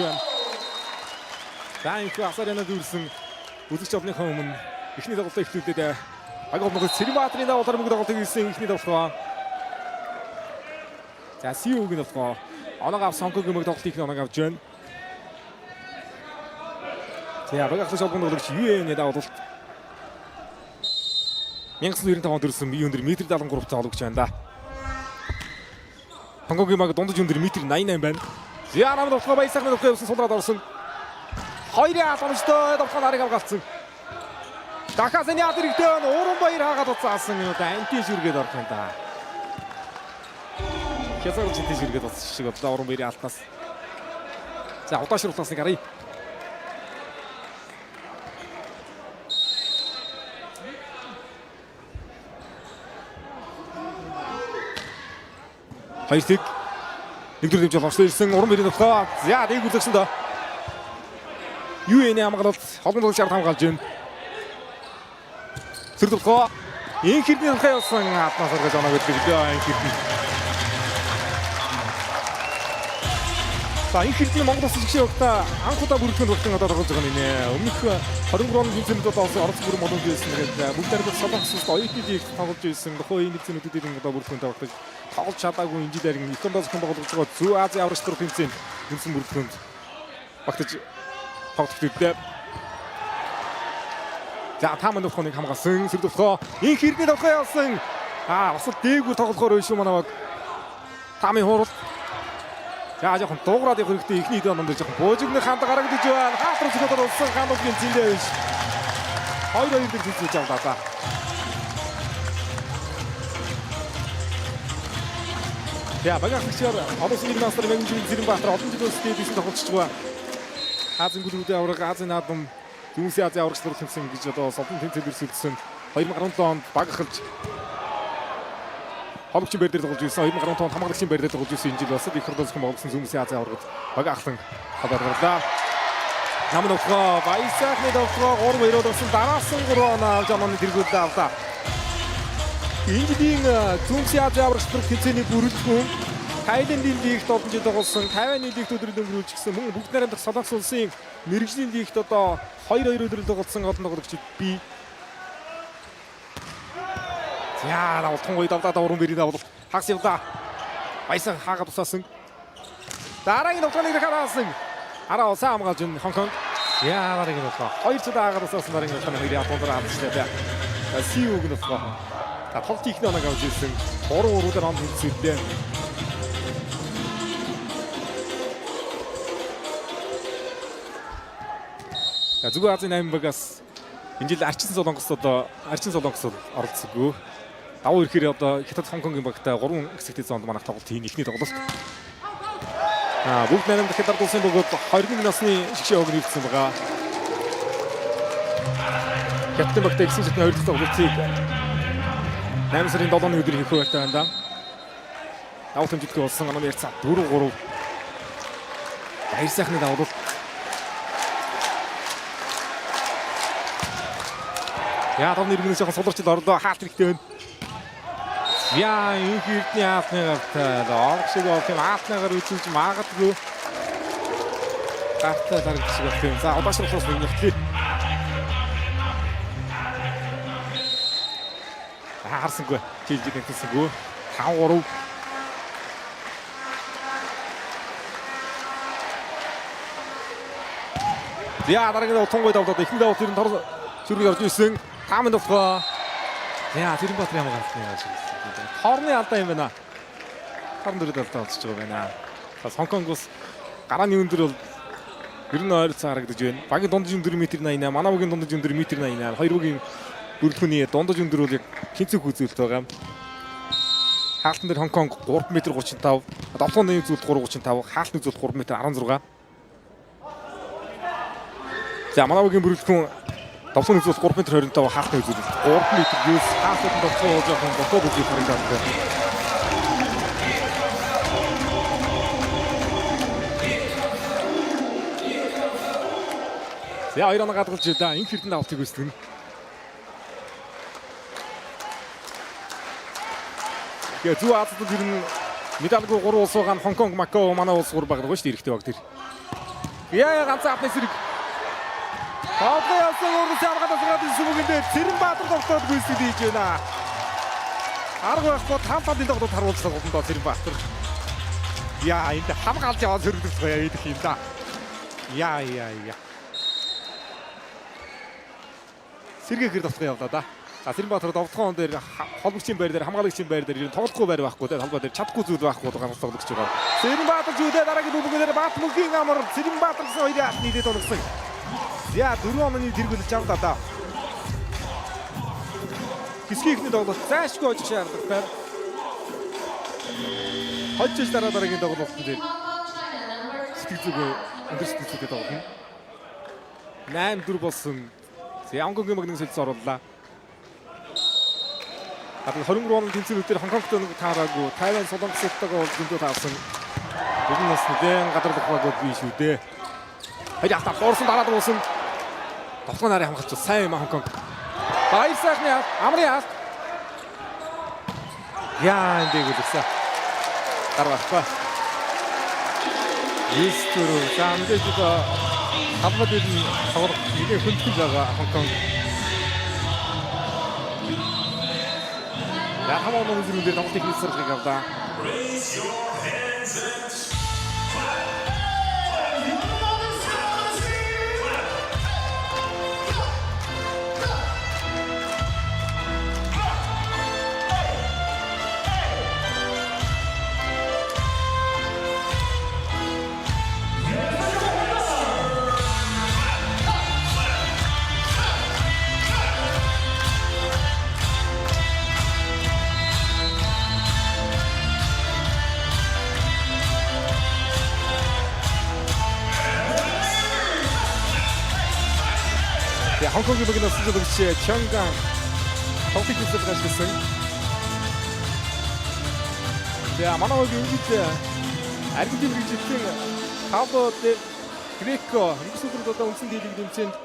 байна. За энэхүү Асаряна дүүрсэн үзэгч олонныхоо өмнө эхний тоглолтоо эхлүүлээд баг холбогдол Цэрэнбаатарын дагуулаар мөнгө тоглолтыг хийсэн эхний тоглолтоо. За Сиуг нь болохоор оног авсан Хонконгийн мөнгө тоглолтыг их оног авч байна. За баг ахлах холбооны тоглогч ЮН дагуулалт 1995 онд төрсэн бие өндөр 1.73 м тоглогч байна да. Хонконгийн баг дундаж өндөр 1.88 м байна. За намд болохоор баясаахны тоглолт явсан сулраад орсон. Хоёрын халамжтай довтлоо нарыг авгалцсан. Дахиад яад хэрэгтэй байна. Уран баяр хаагаад уцаасан юм да. Анти шүргээд орох юм да. Хязгаарч анти шүргээд уцсан шиг бодлоо уран баярын алтнаас. За удаашруулсныг харъя. Хоёр тэг. Нэг дөрөв дэмжил орсон ирсэн уран баярын довтлоо. За дэг үзэгсэн доо. ЮН хамгаалалт холбон тоглогч ард хамгаалж байна. Сэр довтлоо. Инх хэрний довтлоо явсан атнаас оргож оноо гэдэг лээ инх хэрний. За инх хэрний Монгол улсын жигшээ багта анх удаа бүрэлдэхүүн тоглолтын одоо тоглож байгаа нэ. Өмнөх 23 оны тэмцээнд одоо оролцсон бүрэн боломж байсан. Тэгээд бүгд найрамдах Солонгос улсад оюутны лигт тоглож байсан. Тухайн үеийн тэмцээнүүдийн одоо бүрэлдэхүүн тоглож тоглож чадаагүй энэ жил харин их ондоо зохион байгуулж байгаа Зүүн Азийн аврагч тур тэмцээнд үндсэн бүрэлдэхүүнд багтаж тоглох хэрэгтэй. За та манд довтлогыг хамгаалсан. Сэр довтлогоо инх хэрний довтлогоо явсан. Аа бас л дээгүүр тоглохоор биш үү манай баг. Тамын хуурал. За жоохон дуугараад явах хэрэгтэй. Эхний хэдэн онд жоохон буужигны ханд гарагдаж байна. Хаалт руу зөхөд болсон хандлагын зэндээ биш. 2-2 дээр зэцэж авлаа за. За багийн ахлагчаар олон улсын нийгмийн мастер Мэгмжийн Цэрэнбаатар олон жил улс дээдсэн тоглолцож байгаа. Азийн гүлгүүдийн авраг, Азийн наадам, Зүүнсийн Азийн аврагч нар тэмцэн гэж одоо олон тэмцээнд өрсөлдсөн. 2017 онд баг ахалж холбогчийн байр дээр тоглож ирсэн. 2015 онд хамгаалагчийн байр дээр тоглож ирсэн. Энэ жил бас их хурлын зохион байгуулсан Зүүнсийн Азийн аврагд баг ахлан хадаар гарлаа. Нам довтлогоо Баясаахны довтлогоо 3-2 болсон. Дараасан 3 оноо авч онооны тэргүүлдэ авлаа. Энэ жилийн Зүүнсийн Азийн аврагч нар тэмцээний бүрэлдэхүүн Тайландын лигт олон жил тоглосон, Тайваны лигт өдрөл өнгөрүүлж гисэн мөн бүгд найрамдах Солонгос улсын мэрэгжлийн лигт одоо 2-2 өдрөл тоглосон олон тоглогчид бий. За давтан гоё давдаа уран бэрийн давлалт хагас явлаа. Баясан хаагаад тусаасан. Дараагийн довтлогыг хараасан. Араа сайн хамгаалж байна Хонконг. За дараагийн довтлоо. Хоёр цудаа хаагаад тусаасан дараагийн довтлооны хоёрын албан дээр хаалцлаа. Сиуг нь болохоор. За тоглолтын ихний оног авч ирсэн. 3-3-аар он тэнцвэрдээ. За Зүгэн Азийн 8 багаас энэ жил Арчин Солонгос одоо Арчин Солонгос оролцсонгүй. Давуу ирэхээр одоо Хятад Хонконгийн багтай 3 хэсэгтэй зонд манайх тоглолт хийн эхний тоглолт. Аа бүгд найрамдах Хятад улсын бөгөөд 21 насны шигшээ ог нэгдсэн байгаа. Хятадын багтай ихсэн шатны 2 дахь тоглолтыг 8 сарын 7-ны өдөр хийх байртай байна да. Давуу тэмцэлтэй болсон онооны ярцаа 4-3. Баяр сайхны давуулалт. Яа тав нэрмэнээс жоохон суларчил орлоо. Хаалт хэрэгтэй байна. Яа инх эрдний хаалтны гартай. Орох шиг болох юм хаалтныгаар үзүүлж магадгүй. Гартай дарагдчих шиг болох юм. За удаашруулах нэг нэгтлээ. Харсангүй. Чилж нэгтэлсэнгүй. 5-3. За дараагийн тунгүй давлаад эхний давлалт ер нь тор сүргийг орж ирсэн. Тааманд болохоо. Яа Цэрэнбаатар ямар галзуу юм шиг. Торны алдаа юм байна. Торн дөрөд алдаа болчихж байгаа байна. За Хонконгоос гарааны өндөр бол ер нь ойролцоо харагдаж байна. Багийн дундаж өндөр 1.88, манай багийн дундаж өндөр 1.88, хоёр багийн бүрэлдэхүүний дундаж өндөр бол яг тэнцвэх үзүүлэлт байгаа. Хаалтан дээр Хонконг 3.35, довтлооны үзүүлэлт 3.35, хаалтны үзүүлэлт 3.16. За манай багийн бүрэлдэхүүн довтлооны үзүүлэлт 3.25, хаалтны үзүүлэлт 3.9, хаалтын довтлоо жоохон ботоо бүлгийг харагдаад байна. За хоёр оноо гадгалж да. Инх хэрдэн давтыг үүсгэнэ. Тэгээ Зүүн Азад ер нь медальгүй 3 улс байгаа нь Хонконг, Макао, манай улс 3 баг байгаа шүү дээ эрэгтэй баг тэр. Яа ганцхан хатны эсрэг. Тоглоо явсан урдс хамгаалал гараад ирсэн бүхэн дээр Цэрэнбаатар тоглоод гүйцэтгэл хийж байна. Арга байхгүй тав талын тоглолт харуулсан тоглолтоо Цэрэнбаатар. Яа энд хамгаалж яваад сөргөлдөх гоё идэх юм да. Яа яа яа. Сэргээхэр тоглох явлаа да. За Цэрэнбаатар довтгоон дээр холбогчийн байр дээр хамгаалагчийн байр дээр ер нь тоглохгүй байр байхгүй те холбоо дээр чадахгүй зүйл байхгүй ганц тоглогч байгаа. Цэрэнбаатар зүйдээ дараагийн дөрвөн дээр Баатмөнхийн амар Цэрэнбаатар гэсэн хоёрын алт нийлээд болгосон. За 4 онооны тэргүүлж авлаа да. Хэсгийн ихний тоглолт зайшгүй очих шаардлагатай. Хожиж дараа дараагийн тоглолтын дээр сэтгэл зүгөө өндөр сэтгэл зүйтэй тоглоно. 8-4 болсон. За Хонконгийн баг нэг солилцоо орууллаа. Гадна 23 оны тэмцээнүүд дээр Хонконгтой нэг таараагүй, Тайван Солонгостойгоо бол зөндөө таарсан. Тэр нь бас нэлээд гадар тухайг бий шүү дээ. Хоёр хатаа дуурсан дараа дуусан. Довтлогоо нарийн хамгаалч сайн юм Хонконг. Баяр сайхны амрын хаалт. Яа энэ дээгүүлсэн. Гар байхгүй. 9-4. За мэдээж одоо талбай дээр нь тоглох нэлээд хөндлөн байгаа Хонконг. Яхам оноо үзрүүн дээр тоглолтын хийсрэлгийг авлаа. Хонконгийн багийн өсөж байгаа Чанган тоглолтын хийсрэлг ашигласан. За манай хувьд энэ жил Аргентин мэргэжилтэн Пабло де Греко өнгөрсөн өдрүүд одоо үндсэн дийлэг тэмцээнд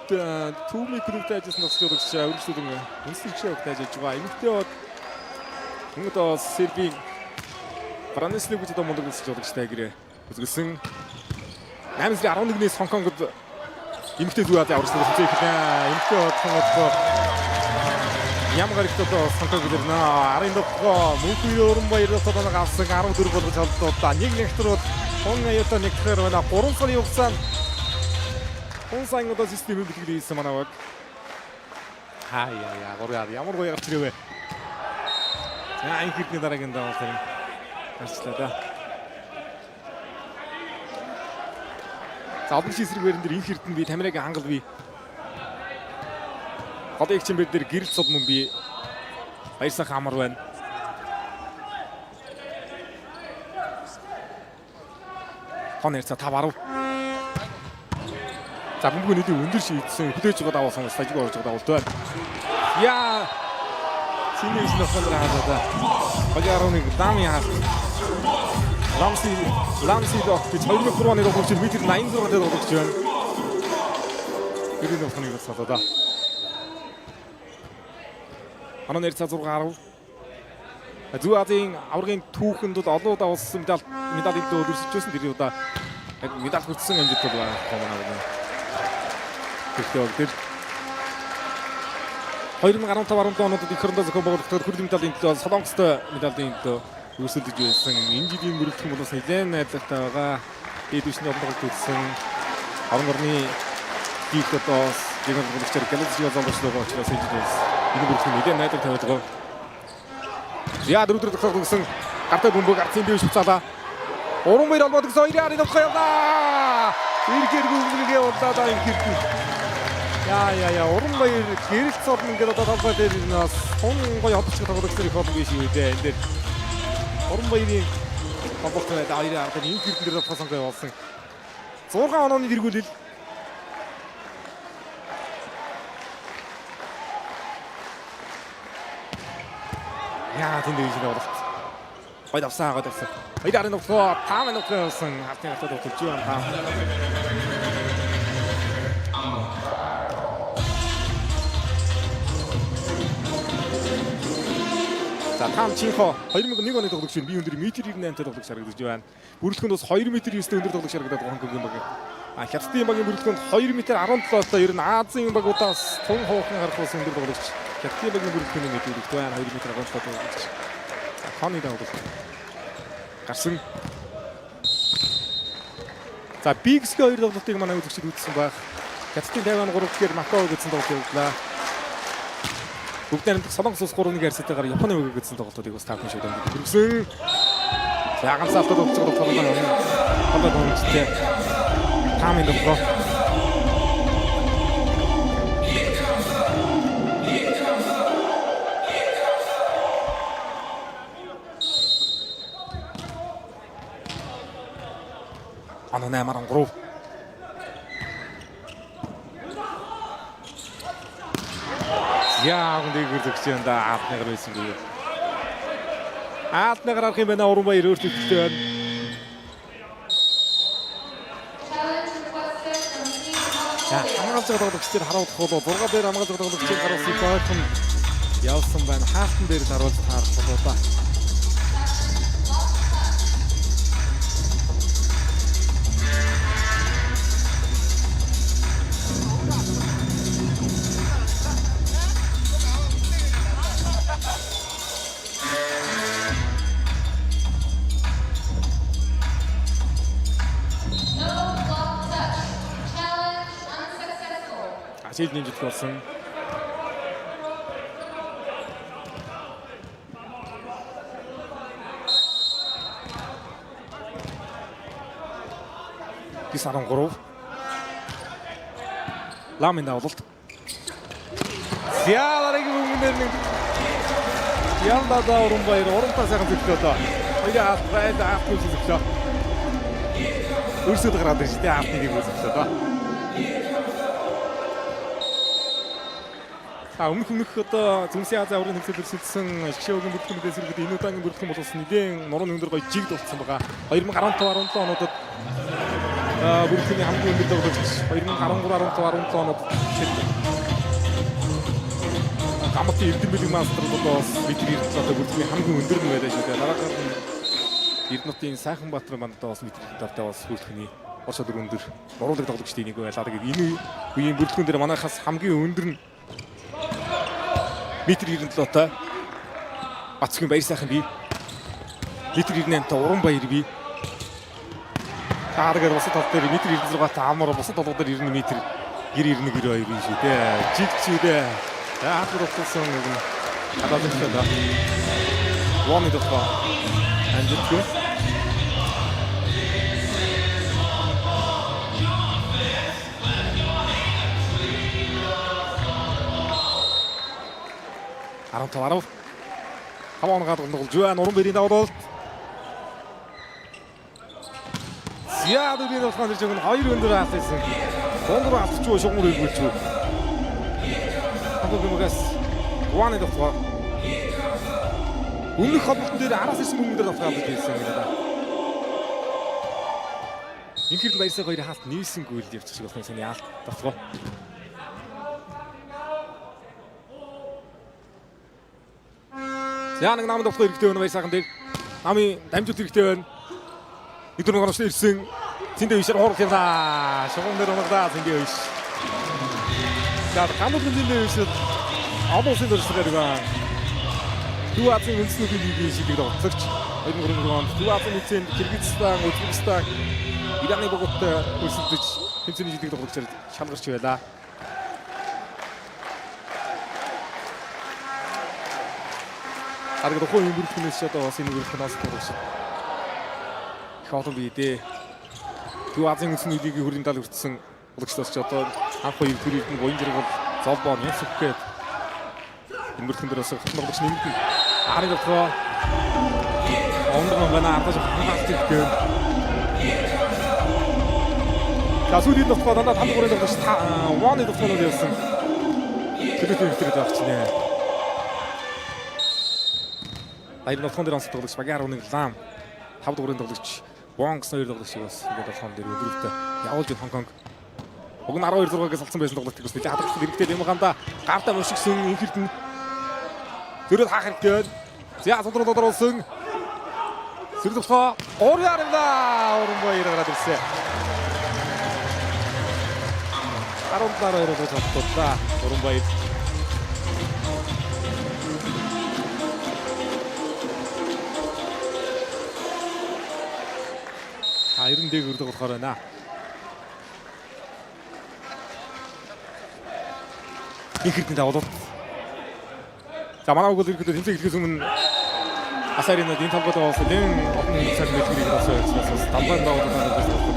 түүмий клубтэй ажилласан тасч жуулагч өргөжлөлөн үндсэн хэрэгшээ багт ажиллаж байгаа. Эмэгтэй бод мөн одоо Сербийн Бранислав гэж одоо мундаг өсөж жуулагчтай гэрээ үзгэлсэн. 8 сарын 11-ээс Хонконгод эмэгтэй зүү Азийн аварга тэмцээн эхэлнэ. Эмэгтэй бодхон ям гарагт одоо Хонконг ирнэ. Арын довтгоо мөнх үеийн уран баяр одоо нэг авсан 14 болгож холдууллаа. Нэг нэгтэр бол Хун аюутай нэгтгэхээр байна. 3 сарын хугацаанд Хун сайн одоо системийн бэлтгэл хийсэн манай баг. Хаа яа яа гурав ямар гоё гарч ирээвэ. За энэ хэрний дараагийн давал тэр гарчлаа да. За обгч эсрэг байран дээр инх эрдэнэ би Тамирагийн хангал би. Голын эгчин байр дээр гэрэл цул мөн би. Баяр сайхан амар байна. Тон харьцаа 5-10. За бөмбөг нийлээ өндөр шийдсэн. Хүлээж байгаа даваа сонгос тажиг орж байгаа давалт байна. Яа. Чиний иш нөхөн хаалаа да. 2.11 Дамын хаалт. Ламси док гэж 2003 оны тоглогч метр 86 дээр тоглогч байна. Гэрийн тоглохыг бас салаа да. Оноо нэр цаа 6-10. Зүүн Азийн аваргын түүхэнд бол олон удаа улсан медаль илүү өрсөж байсан. Тэр удаа яг медаль хүртсэн амжилт бол байгаа юм байна. Гэхдээ баг тэр 2015 17 оноод эх орондоо зохион байгуулагдаад хүрлийн медалийн төлөө Солонгостой медалийн төлөө өрсөлдөж байсан. Энэ жилийн мөрөлдөх нь бол нэлээд найдвартай байгаа. Дээд түвшний олон тоглолт үзсэн. Орон орны лиг одоо генерал тоглогчоор Галазио зомбочлоо байгаа учраас энэ жил бас энэ мөрөлдөх нь нэлээд найдвар тавиад байгаа. Я дөрөв дөрөв тоглолт өгсөн. Гартай бөмбөг ардын бивш буцаалаа. Уран баяр холбоод гэсэн хоёрын арын довтлоо явлаа. Эргээр гүнзгийгээ явууллаа да энэ хэрэг. Яа яа яа уран баяр гэрэлт цорн ингээд одоо талбай дээр бас тун гоё холбогч тоглогч их болонгүй шүү дээ. Энэ дээр уран баярын холбогч байдаг хоёрын ардын энэ хэрэг дээр довтлоо сонгоо явуулсан. 6 онооны тэргүүлэл. Яа тэнд дийш тоглолт. Гоё давсан гоё давсан. Хоёр арын довтлоо таам довтлоо явуулсан. Хартын гартаа довтлож байна таам. За Там Чинхо 2001 оны тоглогч би өндөр метр 98 тоглогч харагдаж байна. Бүрэлдэхүүнд бас 2 метр 9 өндөр тоглогч харагдаад байгаа Хонконгийн баг. Хятадын багийн бүрэлдэхүүнд 2 м 17-той ер нь Азийн багуудаас тун хуухан гарах бас өндөр тоглогч. Хятадын багийн бүрэлдэхүүний мэдээлэгт байна 2 м 17 тоглогч. Коны давуулалт гарсан. За Бигсгийн хоёр тоглолтыг манай үзэгчид үзсэн байх. Хятадын Тайван 3 гэхээр Макао гэсэн тоглолт явууллаа. Бүгд найрамдах Солонгос улс 3-1 харьцаатайгаар Японы үгийг гэсэн тоглолтуудыг бас та бүхэн шууд өнгөрсөн. За ганц автод тоглож байгаа тоглолт тоглолттой. Таамын тоглоо. Ано 8-13. Яа, нэг зөгч юм да аалны гар байсан гүй. Аалны гар арах юм байна. Уран баяр өөртөө ихтэй байна. За, хамгаалж байгаа тоглогчдыг харуулах бол 6 дээр хамгаалж байгаа тоглогчийг харуулсан ойрхон явсан байна. Хаалтан дээр харуулж таарах болоо да. Ашиг нэмжлэх болсон. Гис 13. Ламын давлалт. За дараагийн бөмбөн нэг Янда да Уран баяр урамтаа сайхан зөвлөө доо. Хоёр алт байд алт гэж зөвлөө. Өрсөд гараад ирж тэ алт нэг зөвлөө доо. За өмнөх одоо Зүмсийн Азийн аврагын тэмцээнд өрсөлдсөн шгшээгийн бүрэлдэхүүн мэдээс хэрэгэд энэ удаагийн бүрэлдэхүүн бол бас нэгэн нурууны өндөр гоё жигд болсон байгаа. 2015 17 онуудад бүрэлдэхүүний хамгийн өндөр тоглогч 2013 15 17 онууд Гаматын Эрдэнэ мастер бол бас метр 97-той бүрэлдэхүүний хамгийн өндөр нь байлаа шүү дээ. Дараагаар нь Эрдэнэтийн Сайхан Баатар мандаа бас метр 97-той бас бүрэлдэхүүний уршаа дөрөв өндөр нуруулаг тоглогчдын нэг байлаа. Тэгээд энэ үеийн бүрэлдэхүүн дээр манайхаас хамгийн өндөр нь метр 97-той Бацгийн баяр сайхан бий. Метр 98-той Уран баяр бий. Тааргаар бусад тал дээр метр 96-той амар бусад толгой дээр 90 метр 90 91 92 юм шүү дээ. Жиг шүү дээ. За хатар утсан нэг нь хадгалсан да. Воны дотгоо амжилтгүй. 15 10. 5 он гадаг тоглож байна. Уран баярын давуулалт. Зя дөрөв болохоо нэр жиг нь хоёр өндөр хаалсан. Дундуур алдчихгүй шугамар эргүүлчихв. Хамбог юмгаас Ваны дотгоо. Өмнөх холболтон дээр араас ирсэн бөмбөн дээр дотгоо алдаж байсан юм байна. Инхэрд баярсаа хоёр хаалт нийлсэнгүй л явчих шиг болсон саний алт дотгоо. За нэг намд дотгоо хэрэгтэй байна баярсаахан дээр. Намын дамжуулт хэрэгтэй байна. Нэг дөрөв гоноч ирсэн. Зэндээ вишэр хурал явлаа. Шугам дээр унагдаа зэндээ виш. За гамбал зэндээ вишэр олон улсын дөрвөлсөөр байгаа. Төв Азийн үндэснүүдийн лигийн шидэг тоглогч 2023 онд Төв Азийн тэмцээнд Кыргызстан, Узбекистан, Ираны богдтой өрсөлдөж тэмцээний шидэг тоглогчоор шалгарч байлаа. Арга тухайн үеийн бүрэлдэхүүнээс ч одоо бас энэ бүрэлдэхүүн онцлог тоглогч их олон бий дээ. Төв Азийн үндэсний лигийн хүрийн дал хүртсэн тоглогчдоос ч одоо анх үеийн төр эрдэнэ буян жаргал зовбон Юсуф гээд энэ бүрэлдэхүүн дээр бас хотон тоглогч нэмэгдэн. Арын дотгоо ондгон байна ардаж хамгаалт хэрэгтэй. За сүүлийн дотгоо дандаа 5 3 тоглогч Ваны дотгоонууд явсан. Төлөөтэй хэрэгтэй байх чинь. Баяр дотгоон дээр онцлог тоглогч багийн 11 Лам 5 дугарын тоглогч Вон гэсэн хоёр тоглогчийг бас ингээд болгоом дээр өдрөлтөө явуулж Хонконг. Уг нь 12 6-аас алдсан байсан тоглолтыг бас нэлээд хадгалах хэрэгтэй юм ганда гартаа мөшгсөн инхэрд нь зөрөөд хаах хэрэгтэй байна. За судруу тодруулсан. Сэрдэгхоо 3 ярмлаа. Уран баяр гараад ирсэн. 17-2 болгож чадлаа. Уран баяр. А 90 дээгүүр болохоор байна. Их хэрдэн давуулалт. За манай үг бол ерөнхийдөө тэмцээн эхлэхээс өмнө Асаринад энэ толгойд болсон нэн олон цаг мэлгэрийг болсон байсан бас дандаа давуулалт байсан.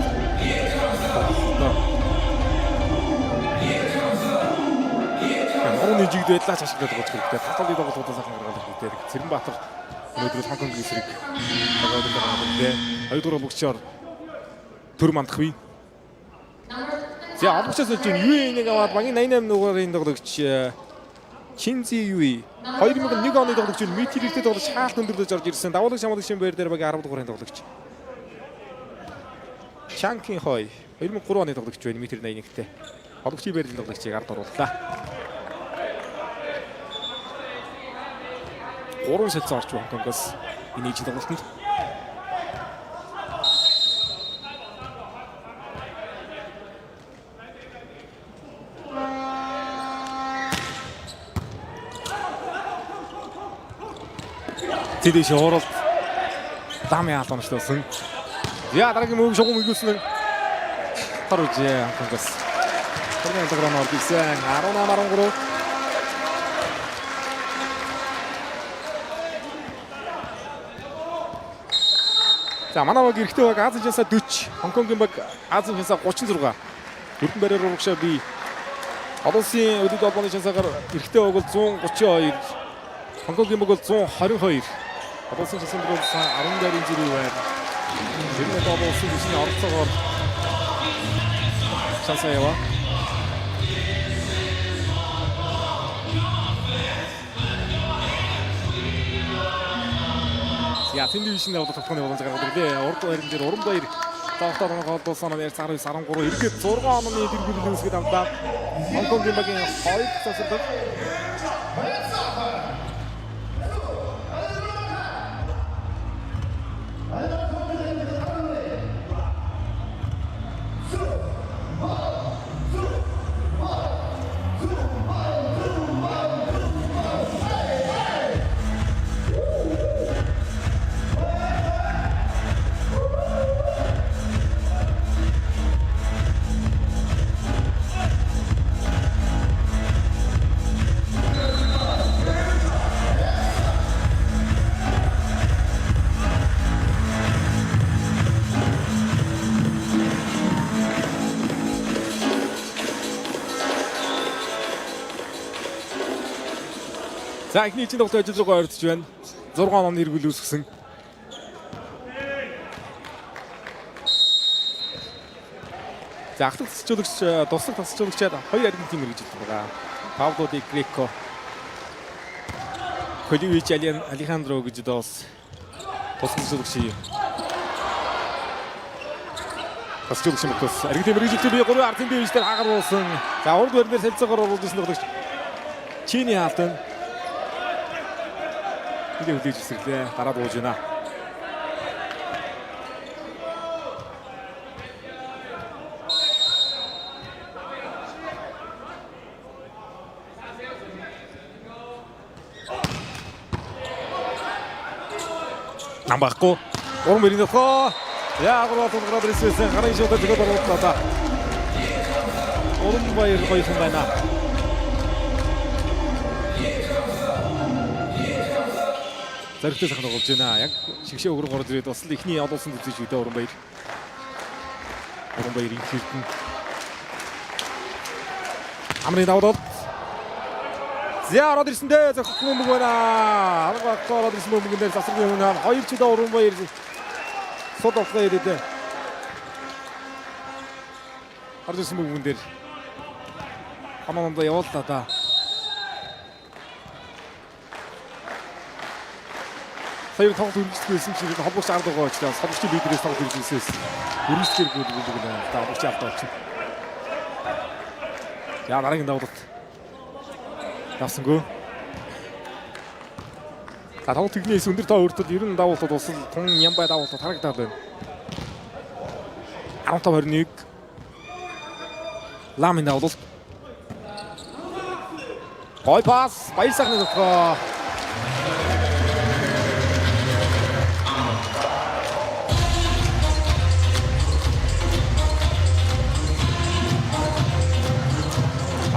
Нурууны жигд байдлаа ч ашиглаад байгаа хэрэгтэй. Татварын тоглолтуудаа сайхан гаргаад хэрэгтэй. Цэрэнбаатар өнөөдөр Хонконгийн эсрэг тоглоод байгаа юм дээ. Хоёрдугаар ологчоор төр мандах бий. За ологчоос болж Юэ нэг аваад багийн 88 дугаарын тоглогч Чинзи Юи 2001 оны тоглогч Митер хэрэгтэй тоглогч хаалт өндөрлөж орж ирсэн. Давуулагч хамгаалагчийн байр дээр багийн 10 дугаарын тоглогч. Чанкин Хой 2003 оны тоглогч байна. Митер 81-тэй. Ологчийн байрлалын тоглогчийг ард орууллаа. 3 солилцоо орч Хонконгоос энэ ижил тоглолтод. Тэдээс оролт ламын аль онцлсон. Я дараагийн мөг шугам өгүүлсэн. Тар үжээ Хонконгоос. Тэрний алграм орж ирсэн. 18 13. За манай баг эрэгтэй баг Азийн чансаа 40, Хонконгийн баг Азийн чансаа 36. Дөрвөн байраар урагшаа би. Олон улсын өдөд холбооны чансаагаар эрэгтэй баг бол 132, Хонконгийн баг бол 122. Олон улсын чансан бол 10 байрын зэрэг байна. Тэр нэг олон улсын хүчний оролцоогоор чансаа яваа. Я тэнд дивишн явуулах тогтооны боломж гаргаад ирлээ. Урд байран дээр уран баяр давтар оноо голдуулсан нь 19 13 эргээд 6 онооны дэргүүрэл үүсгэд авлаа. Хонконгийн багийн хоёр засалдаг. За эхний чинь тоглолт ажил руугаа ойртож байна. 6 онооны эргүүл үүсгэсэн. За ахлах тасчлуулагч, туслах тасчлуулагчаар хоёр аргентин мэрэгжил байгаа. Пабло Ди Греко, Холивич Алехандро гэж доос туслах тасчлуулагч. Тасчлуулагч мөртөөс аргентин мэрэгжилтийн бие 3 ардын бие дээр хагаар буусан. За урд барьнаар солилцоогоор оруулж ирсэн тоглогч Чиний хаалтан Хүлээ хүлээж эсрэглээ. Дараа бууж байна. Нам байхгүй. Уран бэрийн дотгоо. Яа гурван тулгараад ирсэн. Гарын шуудаа зөгөөд орууллаа. Уран баяр гоёхон байна. Зоригтой сайхан тоглож байна. Яг шигшээ өгрөг орж ирээд бас л эхний олуулсан үзэж үдэ уран баяр. Уран баяр инх хэрдэн. Амрын давуулалт. За ороод ирсэн дээ. Зохих бөмбөг байна. Арга баггүй ороод ирсэн бөмбөгөн дээр засварын өмнө хоёр ч удаа уран баяр сул болохоо ирээд. Орж ирсэн бөмбөгөн дээр хамаананда явууллаа да. Сая тоглолт үргэлжлэх байсан чинь холбогч ард байгаа учраас холбогчийн лидерээс тоглолт үргэлжлэсээс үргэлжлэхэргүй бөмбөг нэ. Та холбогчийн алдаа болчих. За дараагийн давуулалт. Давсангүй. За тоглолт технээс өндөр тоо өртөл 90 давуултууд усал тун ямбай давуултууд харагдаад байна. 15 21. Ламын давуулалт. Гой пас. Баяр сайхны дотгоо.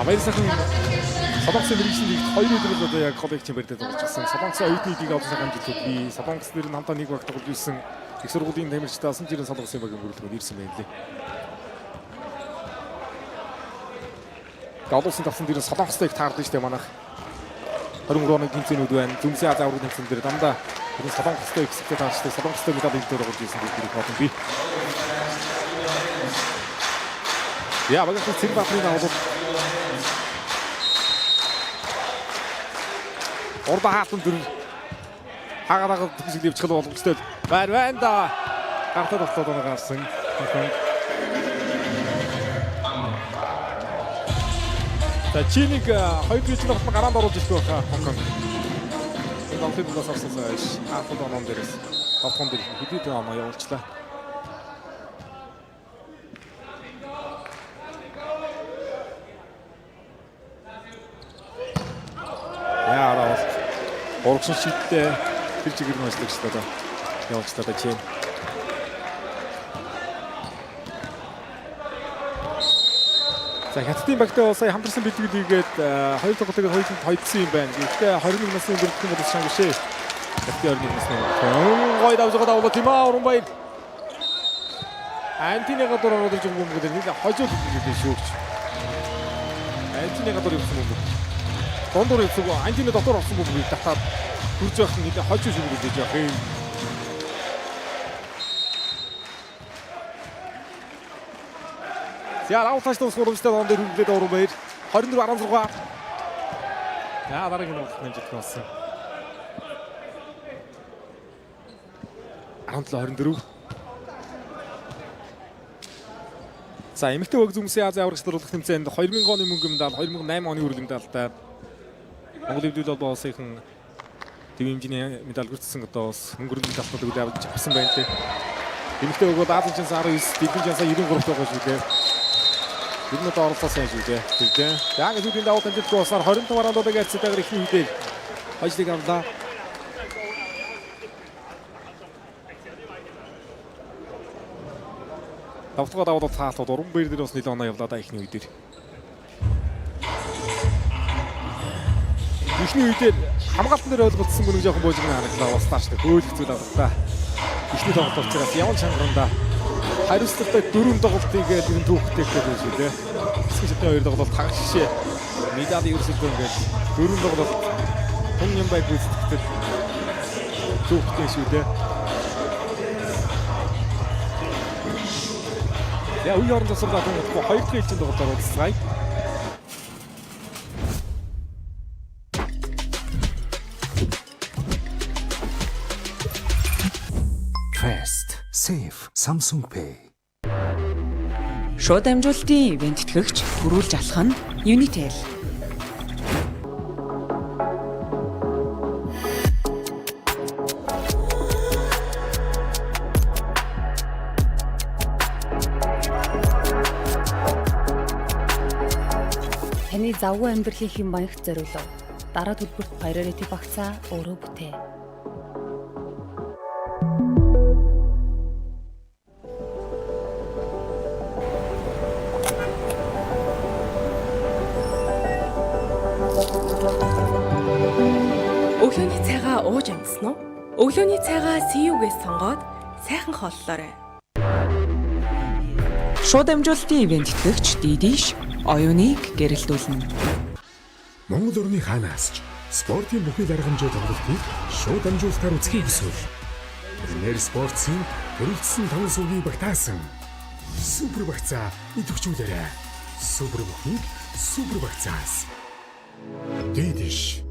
Баяр сайхан Солонгосын мэргэжлийн лигт 2 өдөр л одоо яг гол эгчийн барьдаа тоглож ирсэн. Солонгосын оюутны лиг олон сайхан амжилтууд бий. Солонгос нэр нь хамтаа нэг баг тоглож ирсэн. Их сургуулийн тамирчдаа асан жирийн Солонгосын багийн бүрэлдэхүүн ирсэн байна лээ. Олон улсын тавсан дээр нь Солонгостой их таардаг штэ манайх. 23 оны тэмцээнүүд байна. Зүмсийн Ази аврагын тэмцээн дээр дандаа ер нь Солонгостой их хэсэгтэй таарчтай Солонгостой медаль илдээ тоглож ирсэн гэдэг хэрэг олон бий. Яа, багийн Цэрэнбаатарын давуулал урдаа хаалтан дөрөв хагаа хагаа төгсгөл явчих боломжтой байр байна да. Гартаа тоглоод оноо гарсан. Хонконг. За Чинийг хоёр жилийн тоглолт гараанд оруулж ирэх байх Хонконг. Энэ тоглолтын дундаас орсон хойш хаалтан онон дээрээс тоглоом дээр хэдийдэн оноо явуулчлаа. Яа араа бол урагшин шидтэй тэр чигээр нь ажиллагч одоо явуулчлаа да Чин. За Хятадын багтай бол сая хамтарсан бэлтгэл хийгээд хоёр тоглолтыг хоёуланд хоёрдсон юм байна. Гэхдээ 21 насны бүрэлдэхүүн бол шанг бишээ. Хятадын 21 насны бүрэлдэхүүн. Гой давж байгаа давлаа тийм аа Уран баяр. Антины гадуур ороод ирж байгаа бөмбөг дээр нэг хожууд хэлээ шүүгч. Антины гадуур явсан бөмбөг. Дундуур явсан. Антины дотор орсон бөмбөгийг татаад хурж явах нь нэлээ хожуу шүүгэл гэж явах юм. За раун тааш тус гурамжтай он дээр хөргөлээд Уран баяр 24-16. За дараагийн тоглолт амжилт болсон. 17-24. За эмэгтэй баг зүмсийн Ази аврагч дөрвөлх тэмцээнд 2000 оны мөнгө медаль, 2008 оны хүрэл медальтай Монгол Эвдүүл холбоо улсынхан төв хэмжээний медаль гүрцсэн одоо бас мөнгө медальтуудыг үл авч авсан байна лээ. Эмэгтэй баг бол Азийн чанс 19, Дэлхийн чансаа 93 байгаа шүү дээ. Ер нь одоо оролцоо сайн шүү дээ. Тэр дээ. Яг сүүлийн давуу амжилтгүй болсноор 25-17 харьцаатайгаар эхний үедээ хожлыг авлаа. Давтгаа давуу таалтууд уран баяр дээр бас нэлээд оноо явлаа да эхний үе дээр. Эхний үе дээр хамгаалтан дээр ойлголцсон бүрэн жоохон буужигна харагдлаа бас тааш нэг хөөлөх зүйл авлаа. Эхний тоглолт учраас яван чангаранда хариуцлагатай дөрвөн тоглолтыг ер нь түүхтэй гэж байна шүү дээ. Хэсэг шатны хоёр тоглолт хагас шишээ. Медаль ерөөсөлдөө ингээд дөрвөн тоглолт тун юм бай гүйцэтгэхдээ түүхтэй шүү дээ. Я үе орон зогсоолоо тун удахгүй хоёр дахь ээлжийн тоглолтоор уулзцгаая. Fast, safe, Samsung Pay. Шууд дамжуулалтын ивент тэтгэгч төрүүлж алах нь Unitel. Таны завгүй амьдралын хэм маягт зориулав. Дараа төлбөрт Priority багцаа өөрөө бүтээ. Өглөөний цайгаа ууж амжсан уу? Өглөөний цайгаа CU-гээс сонгоод сайхан хооллоорой. Шууд дамжуулалтын ивент тэтгэгч Дидиш оюуныг гэрэлтүүлнэ. Монгол орны хаанаас ч спортын бүхий даргамжийн тоглолтыг шууд дамжуулалтаар үзэхийг хүсвэл Premier Sports-ийн төрөлцсөн таван сүвийг багтаасан супер багцаа идэвхжүүлээрэй. Супер бүхнийг супер багцаас. Дидиш.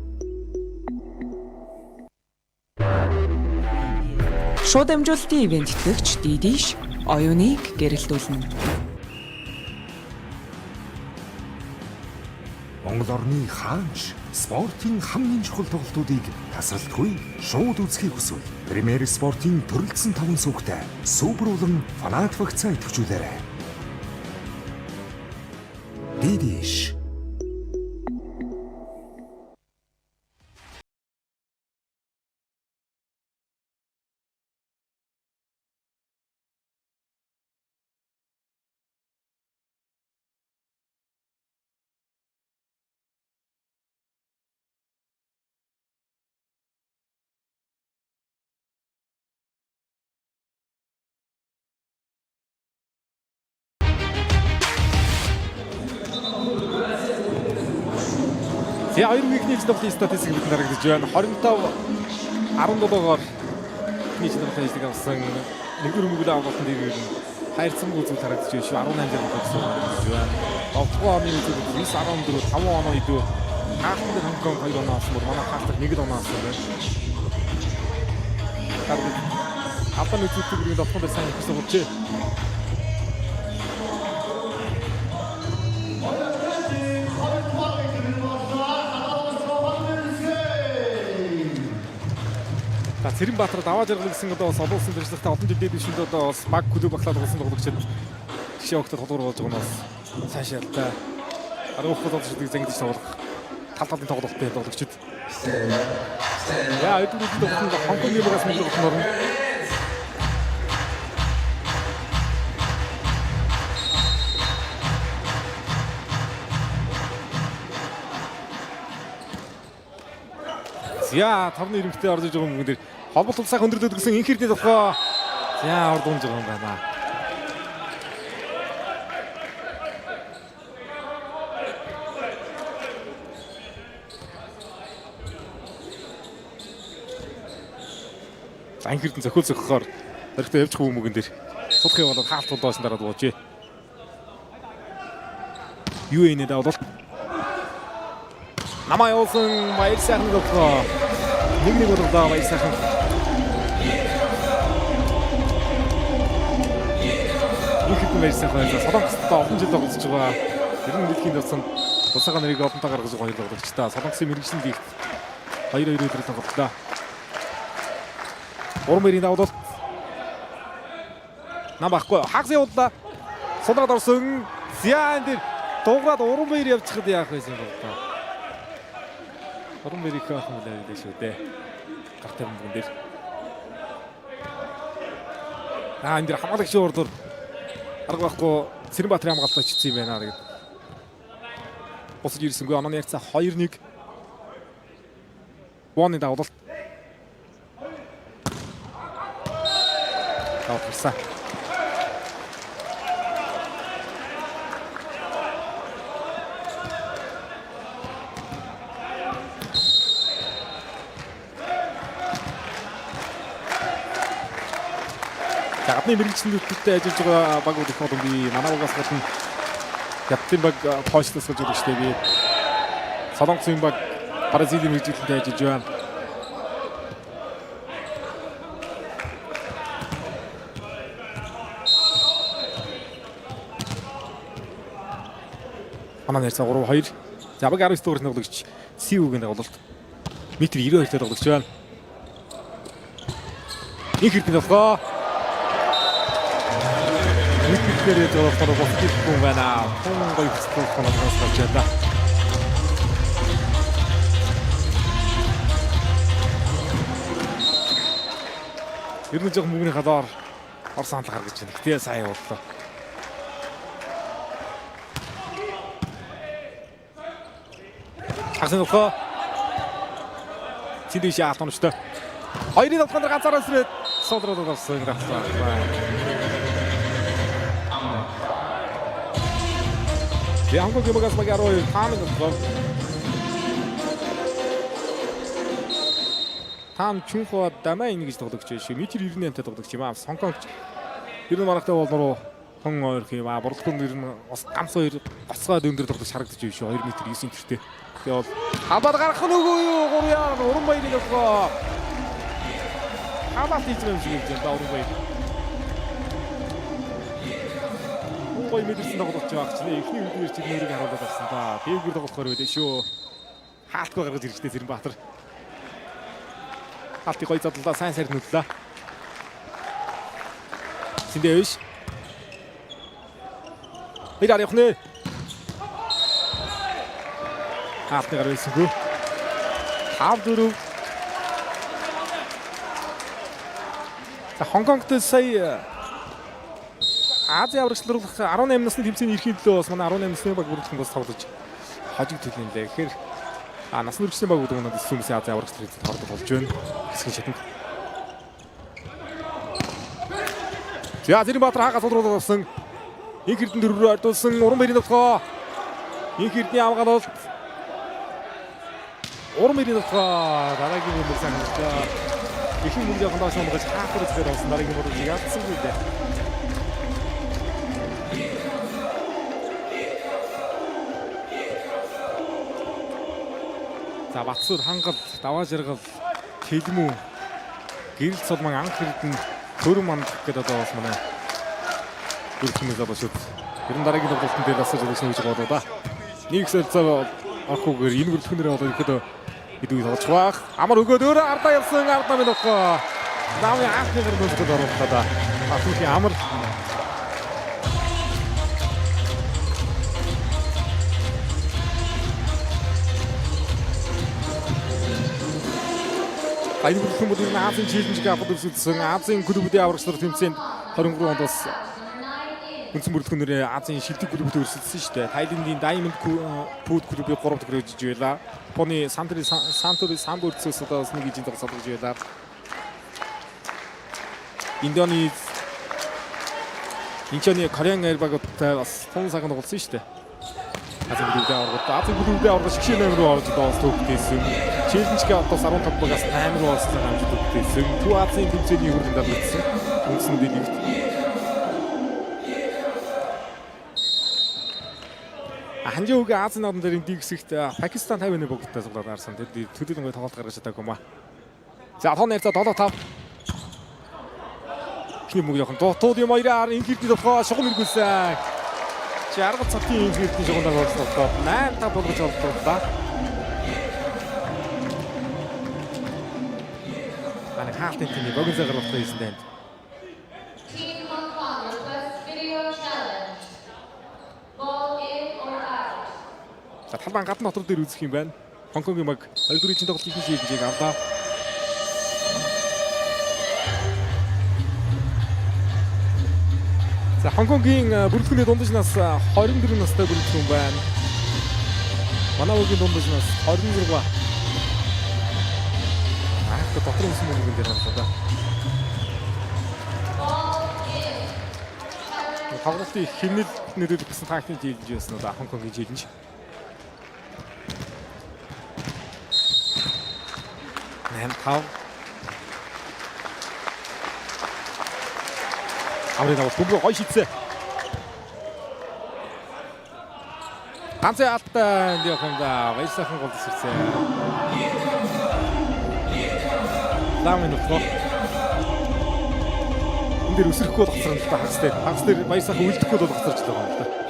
Шууд дамжуулалтын ивент тэтгэгч Дидиш оюуныг гэрэлтүүлнэ. Монгол орны хаанч спортын хамгийн чухал тоглолтуудыг тасралтгүй шууд үзэхийг хүсвэл Premier Sport-ийн төрөлцсөн таван сүвгтэй супер болон фанат багцаа идэвхжүүлээрэй. Дидиш. За, хоёр бүгийн нийт тоглолтын статистик бид харагдаж байна. 25 17-оор нийт тоглолтын ажлыг авсан. Нэгдүгээр бөмбөг авалтан дээр ер нь хайрцангүй зүйл харагдаж байна шүү. 18 дээр гэсэн харагдаж байна. 7 дугаар оны үзүүлэлт 9 14 5 оноо илүү. Хаалтан дээр Хонконг 2 оноо авсан бол манай хаалтар 1 л оноо авсан байна. Харагдаж албан үзүүлэлтийг бүрийн довтхон дээр сайн хийсэн болжээ. За, Цэрэнбаатар даваа жаргал гэсэн одоо бас олон улсын туршлагатай, олон жил дээд түвшинд одоо бас баг клуб баглаад болсон тоглогчид жишээ огтод тоглоор болж байгаа нь бас сайн шалтай. Арга ухах тоглогчдыг зангидж тоглох тал талын тоглолттой тоглогчид. Яа, эдгээр тоглолтод Хонконгийн багаас мэдлэг тоглолтод орно. За, тавны ирэмхтэй орж иж байгаа хүмүүс дээр холболт тулсаа өндөрлөд гэсэн инх хэрдээ болохоо. За, орд унж байгаа юм байна. За, инх хэрдэн зохиол зохихоор зоригтой явж байгаа хүмүүгэн дээр сулх явуулаад хаалт тулдоосон дараад буужээ. Юу энэ давлалт. Намаа явуулсан, баяр сайхан тоглоо. 1-1 болголоо, баяр сайхан. Их хэдэн баяр сайхан байлаа. Солонгостой олон жил тоглож байгаа. Ер нь дэлхийн давсан тусаага нарыг олонтаа гаргаж байгаа хоёр тоглогч та. Солонгосын мэрэгжлийн лигт 2-2 өдрө тоглолоо. Уран баярын давлалт. Нам байхгүй. Хагас явууллаа. Сулраад орсон. Зяан дээр дуграад уран баяр явчихад яах вэ юм бол та. Уран баяр их ахын үлээ шүү дээ. Гар тавин бүгэн дээр. Аа, энэ дээр хамгаалагчийн урдуур арга байхгүй Цэрэнбаатарын хамгаалалтаа чицсэн юм байна. Тэгээд бусаж ирсэнгүй, онооны харьцаа 2-1. Воны давлалт. Давт гарсан. За, гадны мэргэжлийн нөлөөлөлтөд ажиллаж байгаа багууд их олон бий. Манай багаас гадна Хятадын баг Польшаас гэж өгчтэй би. Солонгосын баг Бразилийн мэргэжилтэнтэй ажиллаж байна. Манай нэрсээ 3-2. За, баг 19 дугаар тоглогч Сиүгийн тоглолт. Метр 92 тоглогч байна. Их хэрдэн тоглоо. Нэг хэрдээр яаж болохоор босч ирэхгүй юм байна. Тун гоё хүсэл тоногноос гарч байлаа. Ер нь жоохон мөнгөний халаар ор санал гаргаж байна. Гэтэ сайн явууллаа. Хагас нөхөө. Цэндээ шаалт оновчтой. Хоёрын давтгаан дээр ганцаараа срээд суудраад орсон давтгаа. Хонконг багаас баг 12 таамаг болохоор Там Чүнхо Дамайн гэж тоглогч шүү. Метр 98-тай тоглогч юм аа. Хонконгч. Ер нь маргатай бол нуруу тон ойрох юм аа. Борлогын ер нь бас ганц хоёр гоцгой өндөр тоглогч харагдаж байна шүү. 2 метр 9 сантиметртэй. Тэгээ бол хамбаад гарах нь үгүй юу? 3 яар уран баярыг болгоо. Хамаат хийж байгаа юм шиг юм да уран баяр. Гоё мэдэрсэн тоглогч байх чинь эхний үдгээр чи нэрийг харуулдаг болсон да. Дээгүүр тоглохоор байлээ шүү. Хаалтгүй гаргаж иржтэй Цэрэнбаатар. Хаалтыг гоё задлаа, сайн сайр нүдлээ. Сэндээ биш. Хоёр ар явах нэ. Хаалтны гар байсангүй. 5-4. За, Хонконгт сая Азийн аврагчлал 18 насны тэмцээний эрхийн төлөө бас манай 18 насны баг бүрэлдэхүүн бас тоглож хожиг төлөн лээ. Тэгэхээр насны хүргэсэн баг гэдэг нь хүмүүсийн Азийн аврагчлал хийхэд ордог болж байна. Хэсгийн шатанд. За, Цэрэнбаатар хаагаас суулруулаад авсан. Инх Эрдэнэ дөрвөрөө ордуулсан уран баярын тоглоо. Инх Эрдний хамгаалалт. Урам ирийн дотгоо дараагийн бөмбөг сайн хандлаа. Ихэнх бөмбөг явах доош унгаж хаахар үзгээр болсон дараагийн бөмбөгийг алдсангүй дээ. За Батсүр хангалт, даваа жаргал, Тэлмүү, Гэрэл сулман анх хэрдэн төрөн мандах гэдэг одоо бас манай бүртгэмэл залуучууд ер нь дараагийн тоглолтын дээр бас ажиллаж гэж болоо да. Нэг солилцоо орохгүйгээр энэ бүртгэнээр болоо ихэд хэд үе тоглож байх. Амар өгөөд өөрөө ардаа явсан ардаа минь болохоо. Намын анхны гар нөөцөд оруулах да. Түүхийн амар. Энэ бүртгэн бол ер нь Азийн челленжийг авах өрсөлдсөн. Азийн клубүүдийн аврагч нар тэмцээнд 23 онд бас үндсэн бүрэлдэхүүнээр Азийн шилдэг клубүүд өрсөлдсөн шүү дээ. Тайландын Diamond Food клубыг 3 дахь өрөөжж байлаа. Японы Сантори Сантори Самбо өрсөлдөөс одоо бас нэг ижин тоглож салгаж байлаа. Индонез Инчоны Korean Air багуудтай бас тун сайхан тоглосон шүү дээ. Азийн клубүүдийн аврагт Азийн клубүүдийн аврагт шигшээ 8 руу орж одоо бас төвхтэйсэн. Челленжгийн аврагт 15 багаас 8 руу орсон амжилт төвхтэйсэн. Төв Азийн тэмцээний хүрэлтөнд дарлагдсан. Үндсэн лигт. Ханжин үгийн Азийн наадам дээр энэ хэсэгт Пакистан 51 богдтой цуглаад гарсан. Тэд төлөөлөнгөй тоглолт гаргаж чадаагүй юм аа. За тоон найрцаа 7-5. Эхний мөг явах дутууд юм хоёроор энэ хэрдний тухай шугам эргүүлсэн. 60 цагийн энэ хэрдний шугамдаар орсон 8-5 болгож олдлоо. Манай хаалтын тимийн богино цагаар болох хийсэн танд. Team Hong Kong requests video challenge. Ball in or out. За талбайн гадна дотор дээр үзэх юм байна. Хонконгийн баг 2 дугаар ижин тоглолтын шийдвэрийг авлаа. За Хонконгийн бүрэлдэхүүний дундаж нас 24 настай бүрэлдэхүүн байна. Манай үгийн дундаж нас 26. Аа дотор өмсөн бөмбөгөн дээр харлаа да. Тоглолтын хэмнэл нөлөөлөх гэсэн тактикийн челленж байсан уу да Хонконгийн челленж. 8-5. Амрын давал бөмбөг гой шидсэн. Ганцын алттай энд явах юм да. Баяр сайхан гол тесэрсэн. Ламын нөхөө. Энэ дээр өсөрөхгүй бол гоцрон л да хагас дээр. Хагас дээр баяр сайхан үлдэхгүй бол гоцорч л байгаа юм л да.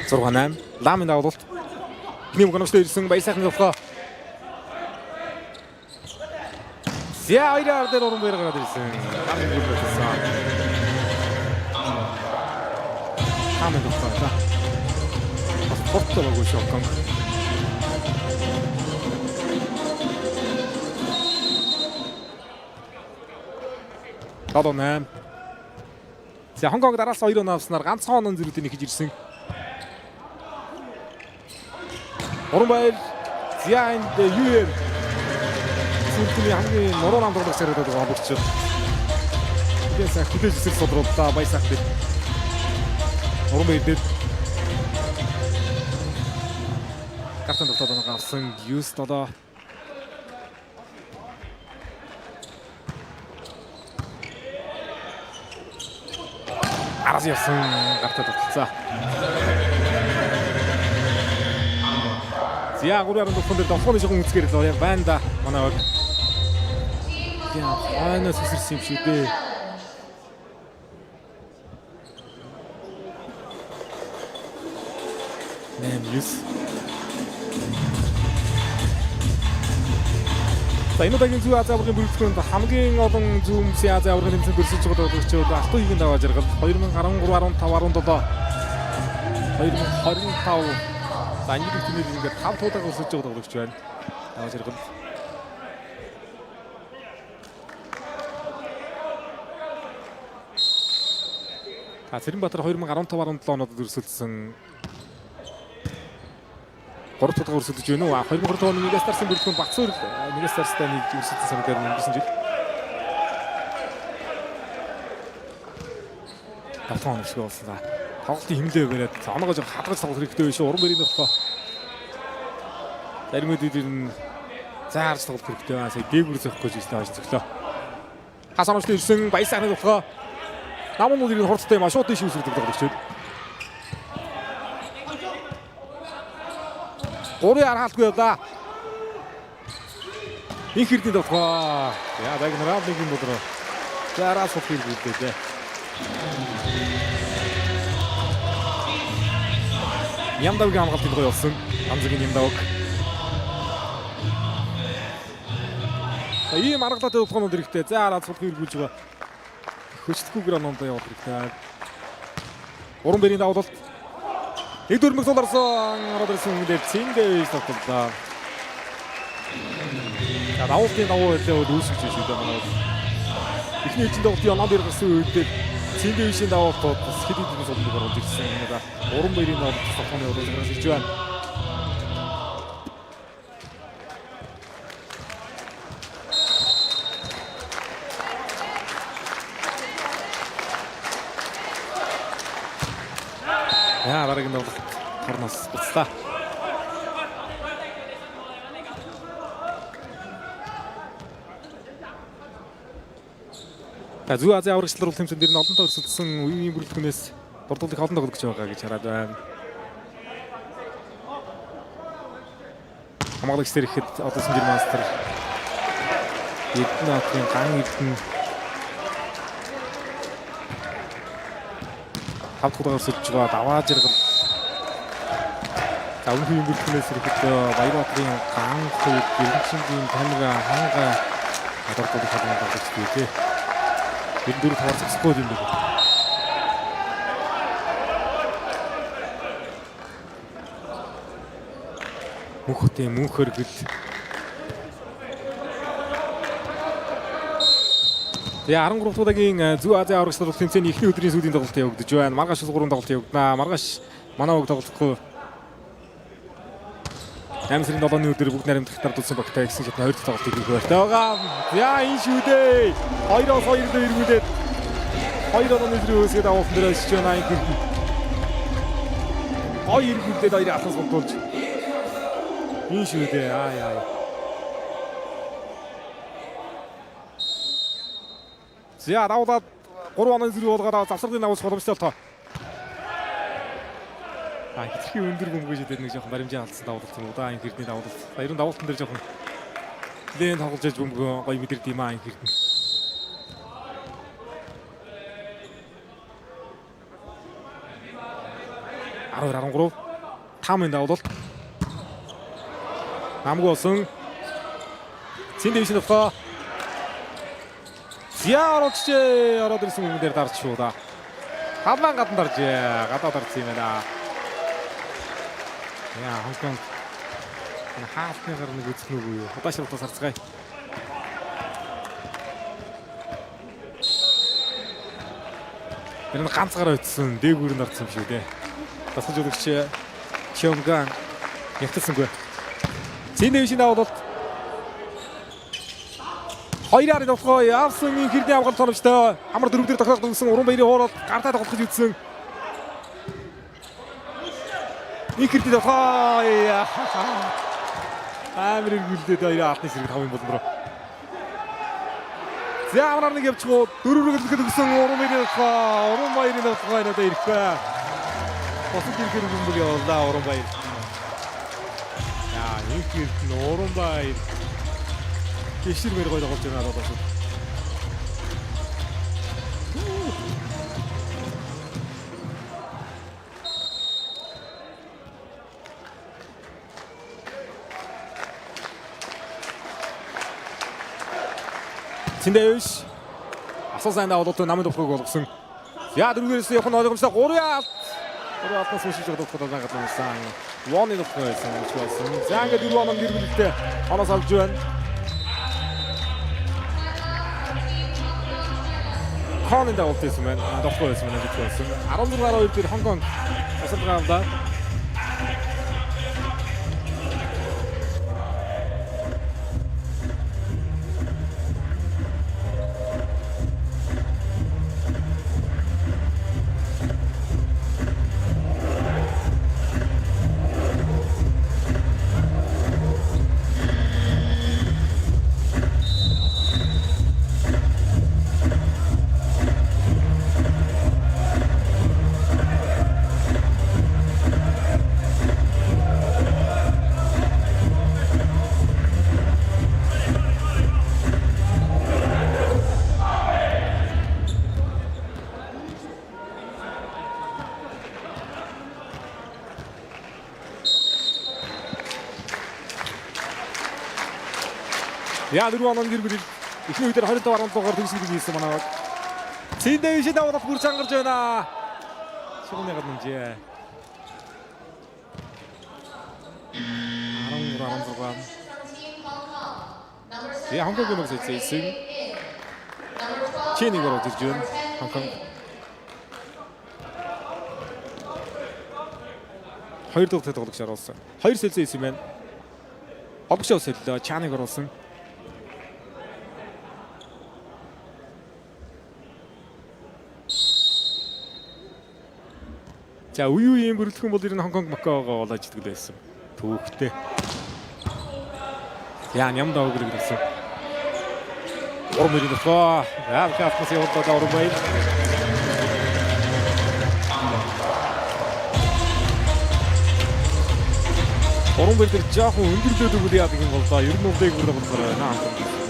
6-8. Ламын давуулалт. Эхний мөнгө ирсэн баяр сайхан явах. За хоёроор дээр уран баяр гараад ирсэн. Ламын гол болсон. Ламын явах. Бас хурдтай байгуу шүү Хонконг. 7-8. За Хонконг дараас 2 оноо авснаар ганцхан онон зэрэгтэй нэхэж ирсэн. Уран баяр За энд UM сүлдний хамгийн нуруу нам тоглогч харагдаад байгаа хамбогч. Тэгээ сайх хүлээж эсрэг содрууллаа баяр сайх дээр. Уран баяр дээр картон дотоод оноо авсан 9-7. Араас явсан гартаа тогтолцоо. За 3.4 дээр долгооны шугам үзгээр л яг байна да манай баг. Яа, хойноос өсөрсөн юм шүү дээ. 8-9. За энэ удаагийн зүү Азийн аваргын бүрэлдэхүүнд хамгийн олон зүү өмсийн Азийн аваргын тэмцээнд өрсөлдөж байгаа тоглогчид Алтан Үйгийн даваа жаргал 2013, 15, 17, 2025. За энэ тэмцээнд ингээд 5 туудаага өрсөлдөж байгаа тоглогч байна. Даваа жаргал. А Цэрэнбаатар 2015, 17 оноод өрсөлдсөн 3 дахь өрсөлдөж байна уу? 2023 оны нэгээс дарсан бүрэлдэхүүн Батсуур нэгээс дарстай нэг өрсөлдсөн санагдаар өнгөрсөн жил. Давтан оновшгүй болсон. За тоглолтын хэмлээ бариад оноогоо жоо хадгалж тоглох хэрэгтэй биш. Уран бэрийн тоглох. Зарим үед ер нь за харж тоглох хэрэгтэй байна. Сая дээгүр зөхгүй гэж ирсэн хойш цөглөө. Хас оновчтой ирсэн Баясааны тоглох. Намун нүрийн хурцтай юм а шууд дэш үсэрдэг тоглогч. 3-ын хаалтгүй явлаа. Инх эрдэнэ тоглох. Яа баг нараа нэг юм бодроо. За араас хот хэрэглээ. Нямдавгийн хамгаалтыг гоё болсон. Хамзагийн Нямдавг. За ийм аргалаатай тоглохнууд хэрэгтэй. За араас хот хэрэглэж байгаа. Хөчлөхгүйгээр оноондоо явах хэрэгтэй. Уран бэрийн давуулалт. Нэг дөрмөг суларсан ороод ирсэн хүн дээр Циндэвис тоглолоо. За давуултын давуу байлаа бол үүсгэж шүү дээ манай. Эхний ээлжинд тоглолтын оноо дээр гарсан үед дээр Циндэвисийн давуултууд бас хэд хэдэн сулмыг оруулж ирсэн. Энэ уран бэрийн давуулалт тоглохны удаас гарч ирж байна. Яа дараагийн тоглолт торноос буцлаа. За Зүү Азийн аврагч талрал тэмцээн дээр нь олон тоо өрсөлдсөн үеийн бүрэлдэхүүнээс дурдвал их олон тоглогч байгаа гэж хараад байна. Хамгаалагч дээр ихэд одоо Сүнжир мастер Эрдэнэ хотын ган Эрдэнэ 5 дахь удаа өрсөлдөж байгаа даваа жаргал. За өмнөх үеийн бүрэлдэхүүнээс ихэд Баярбаатрын ган хоёр Гэрэнчингийн тамира ханга дурдвал их олон тоглогч бий тий. 94 таваар зогсохгүй юм байна. Мөнх хотын мөнх хөргөл. Тэгээ 13 дахь удаагийн Зүү Азийн аврагч тоглолт тэмцээний эхний өдрийн сүүлийн тоглолт явагдаж байна. Маргааш 3 тоглолт явагдана. Маргааш манай баг тоглохгүй. 8 сарын 7-ны өдөр бүгд наримдах дардуулсан багтай гэсэн шатны 2 дахь тоглолтыг хийх байртай байгаа. За энэ шүү дээ. 2-2 дээр эргүүлээд 2 онооны зэрэг өсгöd давуулсан дээр очиж байна. Энэ хэрэг. Гоё эргүүлээд хоёрын алхас гомдуулж. Энэ шүү дээ. Аа яа. За давуулаад 3 онооны зэрэг болгоод завсралын давуулах боломжтой болтоо. А хитрхи өндөр бөмбөг шидэд нэг жоохон баримжаа алдсан давуулалт юм уу да энэ хэрдний давуулалт. За ер нь давуултан дээр жоохон лэн тоглож аж бөмбөгөө гоё мэдэрд юм аа энэ хэрдэн. Арав 13 таамын давуулалт. Намгүй болсон. Цэн дэвшин довхоо. Зя оруулжээ. Ороод ирсэн бөмбөн дээр дарж шүү да. Халаан гадна даржээ. Гадаа дарсан юм байна. Яа, Хонконг энэ хаалтны гар нэг үзэх нүг юу? Удаашруултаас харцгаая. Тэр нь ганцгаар очсон, дээгүүр нь орсон юм шүү дээ. Дасгаж өгч Чонган ягталсангүй. Цэн дэвшин давуулалт. Хоёр арын довхоо явсан энэ хэрний авгалт тоновчтой. Амар дөрөв дээр тохиолдсон өгсөн уран баярын хууралт гартаа тоглох гэж үзсэн. Их хэрний довхоо. Амар эргүүлдээд хоёрын алтны сэрэг 5-ын болон руу. За амраар нэг явчихгүй дөрөв рүү өгсөн уран баярын довхоо. Уран баярын довхоо энэ одоо ирэхгүй. Босод ирэхээр бөмбөг явуулаа уран баяр. Яа, их хэрд нь уран баяр. Гişэр мэр гоё тоглож байгаа одоо шүү. Цэндээвш асуу сайн давуулалт намын довхойг болгосон. За дөрөвдөөс явах нь ойлгомжтой 3 алт. 3 алтнаас үшиж байгаа довхой байгаа юмсан. Воны довхой байсан гэж болсон. За ингээд 4 оноо гэргэлтэй оноос олж байна. Конын давуулт байсан байна. Довхой байсан байна гэж болсон. 16-2 дээр Хонконг асуулга авлаа. Яа, 4 оноо гэр бүл эхний үедэр 25.7-аар төгсгөл хийсэн манай баг. Цэндэ биш даваад бүр чангарч байна. Шугамны гадна. 13 16. За, Хонконгийн баг солилцсон. Чэнийг оруулж ирж байна. Хонконг. Хоёр дахь тоглогч оруулсан. Хоёр солилцсон юм байна. Хобгшоо солилоо. Чаныг оруулсан. За, үе үеийн бүрэлдэхүүн бол ер нь Хонконг Макаогоо олоож идэг л байсан. Түүхтэй. Яа, ням даваг гэрэлсэн. Уран мөрийн болохоо. Яа, капс явуулаад уран баяр. Уран баяр дээр жоохон өндөрлөөд өгвөл яадаг юм бол да. Ер нь бол дээгүүр болохоор байна.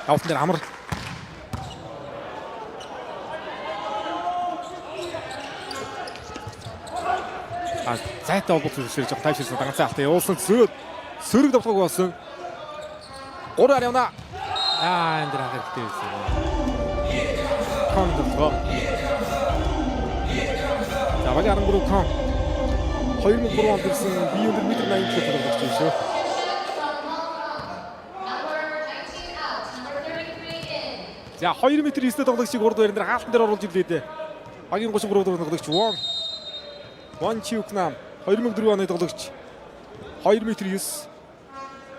Давтан дээр амар. А, зайтай холбогдсон зүйлсээр жоохон тайвширсан, ганцхан алтан явуулсан, сөрөг сөрөг давтгаг болсон. 3-аар явна. Аа, энэ дэр хах хэрэгтэй байсан. Кон давтгоо. За, багийн 13 кон 2003 онд ирсэн, бие өндөр метр 87 тоглогч юм шүү. За, 2 м 9 тоглогчийг урд байран дээр хаалтан дээр оруулж ирлээ дээ. Багийн 33 дугаар тоглогч Вон Вон Чиукнам, 2004 оны тоглогч, 2 м 9,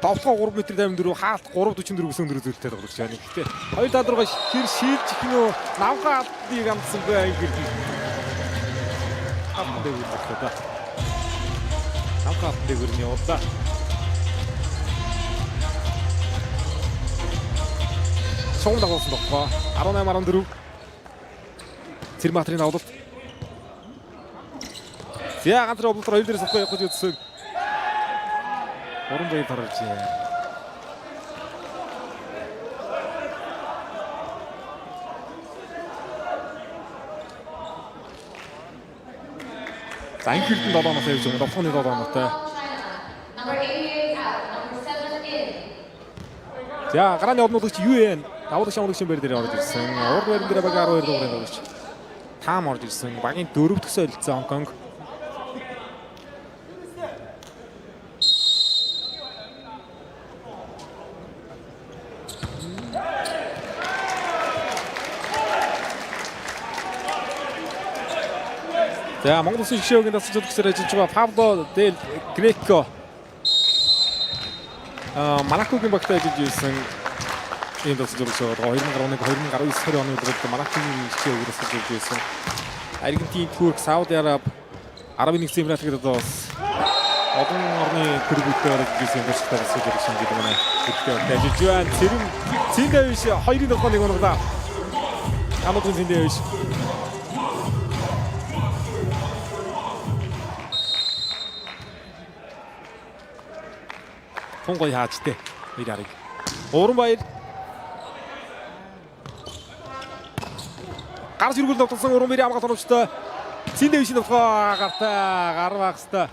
довтлогоо 3 м 54, хаалт 3.44 гэсэн өндөр үзүүлэлттэй тоглогч байна. Гэхдээ хоёр тал руугаа хэр шилжих нь үү? Навхан алдыг амтсангүй аяг. Хаалтан дээр үлдэх да. Навхан алтан дээр нь явууллаа. Шугам дагуулсан тогтгоо. 18 14. Цэрматрын давлалт. За, ганц облолтоор хоёр дээрээс авах явах гэж үзсэн. Уран баяр тарж. За, инхэрдэн 7 оноотой явж байгаа. Довтлооны 7 оноотой. Number 88 out. Number 7 in. За, гарааны однуулагч UN давуулагч амлагчийн байр дээр орж ирсэн. Урд байран дээр баг 12 дугаарын тоглогч Таам орж ирсэн. Багийн дөрөв дэх солилцоо Хонконг. За, Монгол Улсын шгшээгийн дасгалжуулагчаар ажиллаж байгаа Пабло Дел Греко Монакогийн багтаа ажиллаж байсан ийм дасгалжуулагч байгаа. 2011 2019 20 оны үед Монакогийн шгшээгийн дасгалжуулж байсан. Аргентин, Турк, Сауди Араб, Арабын Нэгдсэн Эмиратыг одоо бас олон орны клубүүдтэй орж ирсэн туршлагатай дасгалжуулагч юм гэдэг манай хэрэгтэй ажиллаж байна. Цэрэм Цэндэ биш хоёрын долгоо нэг унглаа. Хамаагүй Цэндэ биш. Тун гоё хаажтэй. Хоёр арыг. Уран баяр. Гарч иргүүл довтолсон уран баярын хамгаалалт оновчтой. Цэндэ биш довтгоо гартаа гар байх хэвээр.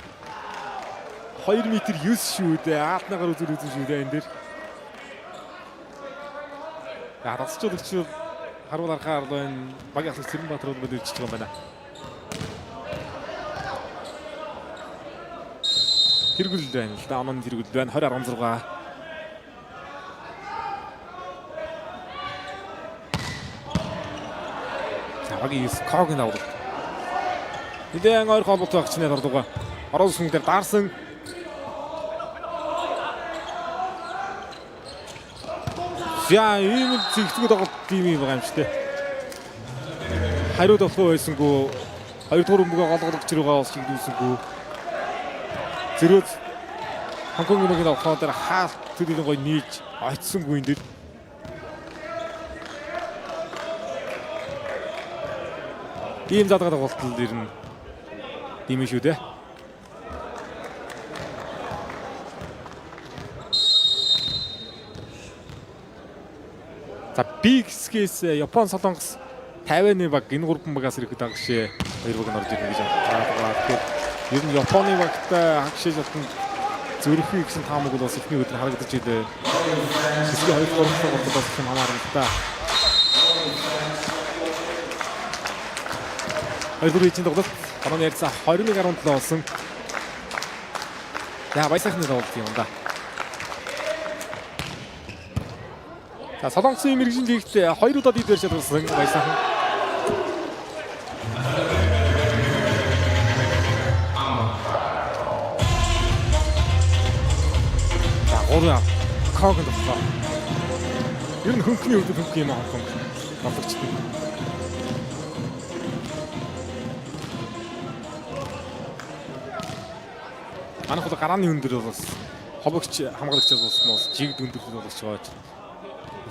2 м 9 шүү дээ. Аалтнагаар үзүүр үзэн шүү дээ энэ дэр. За, дасгалжуулагч харуул архаар байна. Багийн ахлагч Цэрэнбаатар бол ирж байгаа юм байна. Тэргүүл байна л да. Онон тэргүүл байна. 20 16. За, багийн 9 Когийн давлалт. Нилээн ойрхон холбоотой байх чинь ордууга. Орон сүнг дээр даарсан. За, ийм л зэгцгүй тоглолт юм юм байгаа юм шүү дээ. Хариу довтлоо байсангүй. Хоёр дахь бөмбөгөө гол гологч руугаа бас чиглүүлсэнгүй. Зөрөөд Хонконгийн мөгийн авахын дээр хаалт төлөв гоё нийж очсонгүй энэ дэр. Ийм задагаа тоглолтод ирнэ. Тийм шүү дээ. За, Big Skills, Япон, Солонгос, Тайваны баг, энэ гурван багаас ирэхэд агшээ. Хоёр баг нь орж ирнэ гэж байгаа. Тэгэхээр ер нь Японы багтай хагшиж шатанд зөрөх гэсэн таамаг бол бас эхний өдөр харагдаж илээ. Хэсгийн 2 3 дахь болтол бас их юм хамаарна л да. 2 4 ижин тоглолт. Онооны ярилцаа 21.7 болсон. За баясайхны тоглолт юм да. За Солонгосын мэрэгжин лигт 2 удаа дид барьж чадсан баясайхан. За 3 Когн тоглоо. Ер нь хөнгөний хувьд хөнгө юм аа хөнгө. Тоглогчд нь. Манайх бол гарааны өндөр бол бас хобогч хамгаалагч бас бас жигд өндөрлөл болгож байгаа.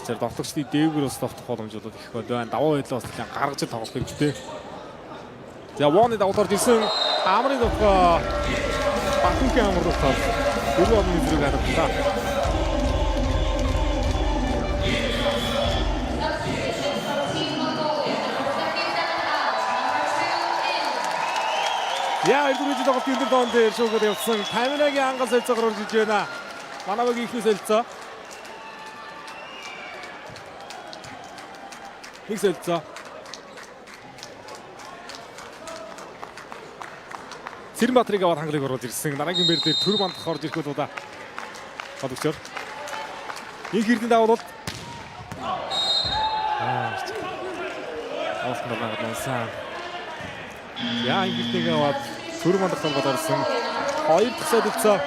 Тэгэхээр довтлогчдын дээвгэр бас довтох боломж бол их байна. Даваа байлаа бас нэлээд гаргаж ил тоглох хэрэгтэй. За Воны даваад орж ирсэн. Амрын довтлоо. Батүнгийн амар довтлоо. Дөрөв орны зэрэг хараглаа. Substitution from Team Mongolia, number 77 out, number 2 in. Яа, эрдэмтдийн тоглолт өндөр доон дээр шүүгээр явсан. Таминагийн ангал солилцоогоор орж иж байна. Манай багийн ихний солилцоо. Нэг солилцоо. Цэрэнбаатрыг аваад хангалыг оруулж ирсэн. Дараагийн бэр дээр төр бандах орж ирэх болоо да. Тоглогчор. Инх эрдэнэ давуулалт. Аа. Оолтон дургаад унсан. Яа, инх эрдэнэг аваад төр бандах толгойд орсон. Хоёр дахь солилцоо.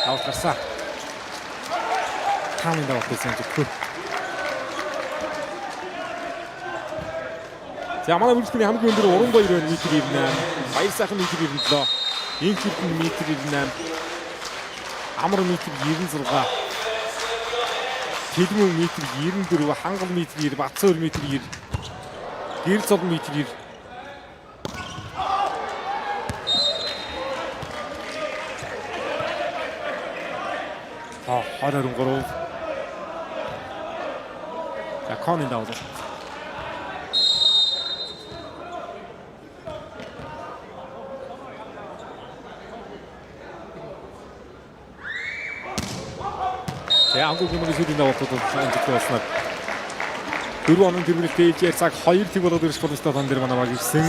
Авалт гарсан. Таамын давалт байсан юм чи. За манай бүрэлдэхүүний хамгийн өндөр уран баяр байна метр 98. Баяр сайхан метр 97. Инх эрдэнэ метр 98. Амар метр 96. Тэлмэн метр 94, хангал метр 90, Батцөөр метр 90. Гэрэл цол метр 90. Та 20 23. За Конын давалт. За ангуу гүмэгийн сүүлийн давалтууд бол амжилттай болсноор 4 онын тэргүүлэлт ээлжээр цаг 2 тэг болоод ирэх боломжтой тон дээр манай баг ирсэн.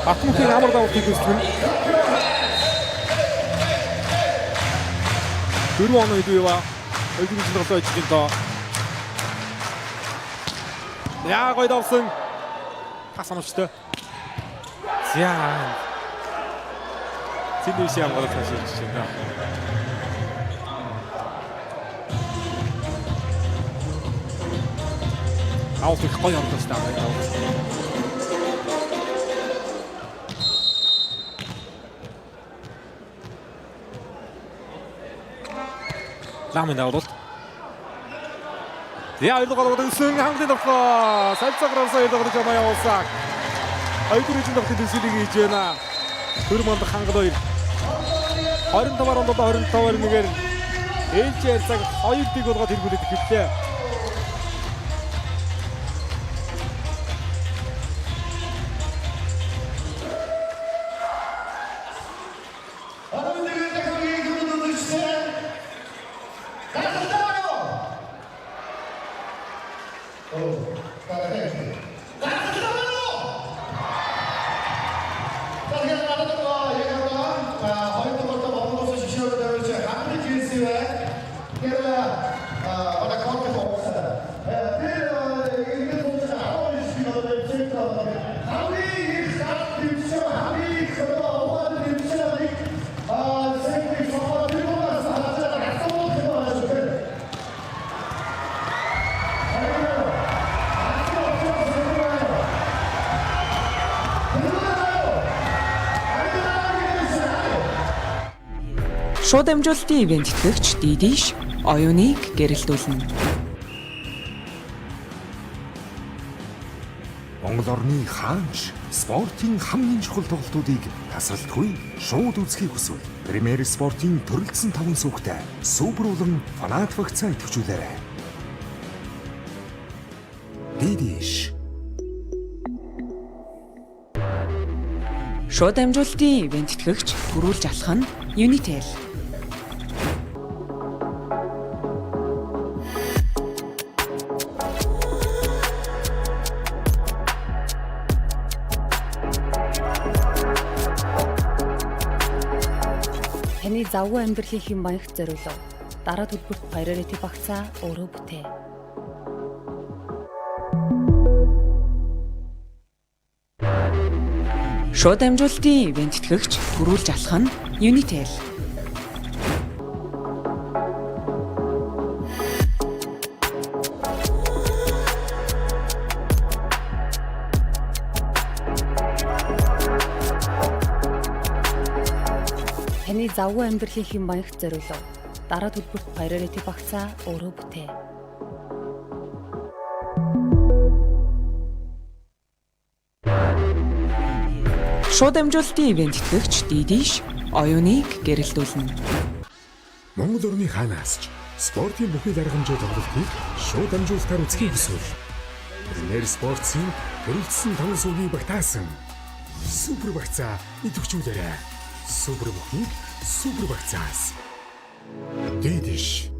Батмөнхийн амар давалтыг гүйцэтгэв. 4 оноо хэд вэ? Хоёрын тоглолт ажиллаж доо. Яа гоё давсан. Пас оновчтой. За. Тэний шам гараад цааш ирж байна. Авалт их гоё орлоо шүү дээ. Ламын давалт. За хоёр дугаар өгсөн хангалын довтлоо. Солилцоо гарсан хоёр дугаар жамаа явуулсан. Хоёр дөрвийн довтлын төсөлийг хийж байна. Хөр манд хангал хоёр. 25-аар ондоо 25-аар нэгээр ээлж ярилцаг 2-1 болгоод тэргүүлээд эхэллээ. Шууд дамжуулалтын ивент тэтгэгч Дидиш оюуныг гэрэлтүүлнэ. Монголын Монгол орны хаанч спортын хамгийн чухал тоглолтуудыг тасралтгүй шууд үзэхийг хүсвэл Premier Спортын төрөлдсөн таван сүүхтэй Супер болон Фанат багцаа идэвхжүүлээрэй. Дидиш. Шууд дамжуулалтын ивээн тэтгэгч төрүүлж алах нь Unitel. Таны завгүй амьдралын хэм маягт зориулав. Дараа төлбөрт Priority багцаа өөрөө бүтээ. Шууд дамжуулалтын ивээн тэтгэгч төрүүлж алах нь Unitel. Таны завгүй амьдралын хэм маягт зориулав. Дараа төлбөрт Priority багцаа өөрөө бүтээ. Шууд дамжуулалтын ивээн тэтгэгч Дидиш оюуныг гэрэлтүүлнэ. Монгол орны хаанаас ч спортын бүхий даргамжийн тоглолтыг шууд дамжуулалтаар үзэхийг хүсвэл Premier Sports-ийн төрөлдсөн таван сувгийг багтаасан Супер багцаа идэвхжүүлээрэй. Супер бүхнийг супер багцаас. Дидиш.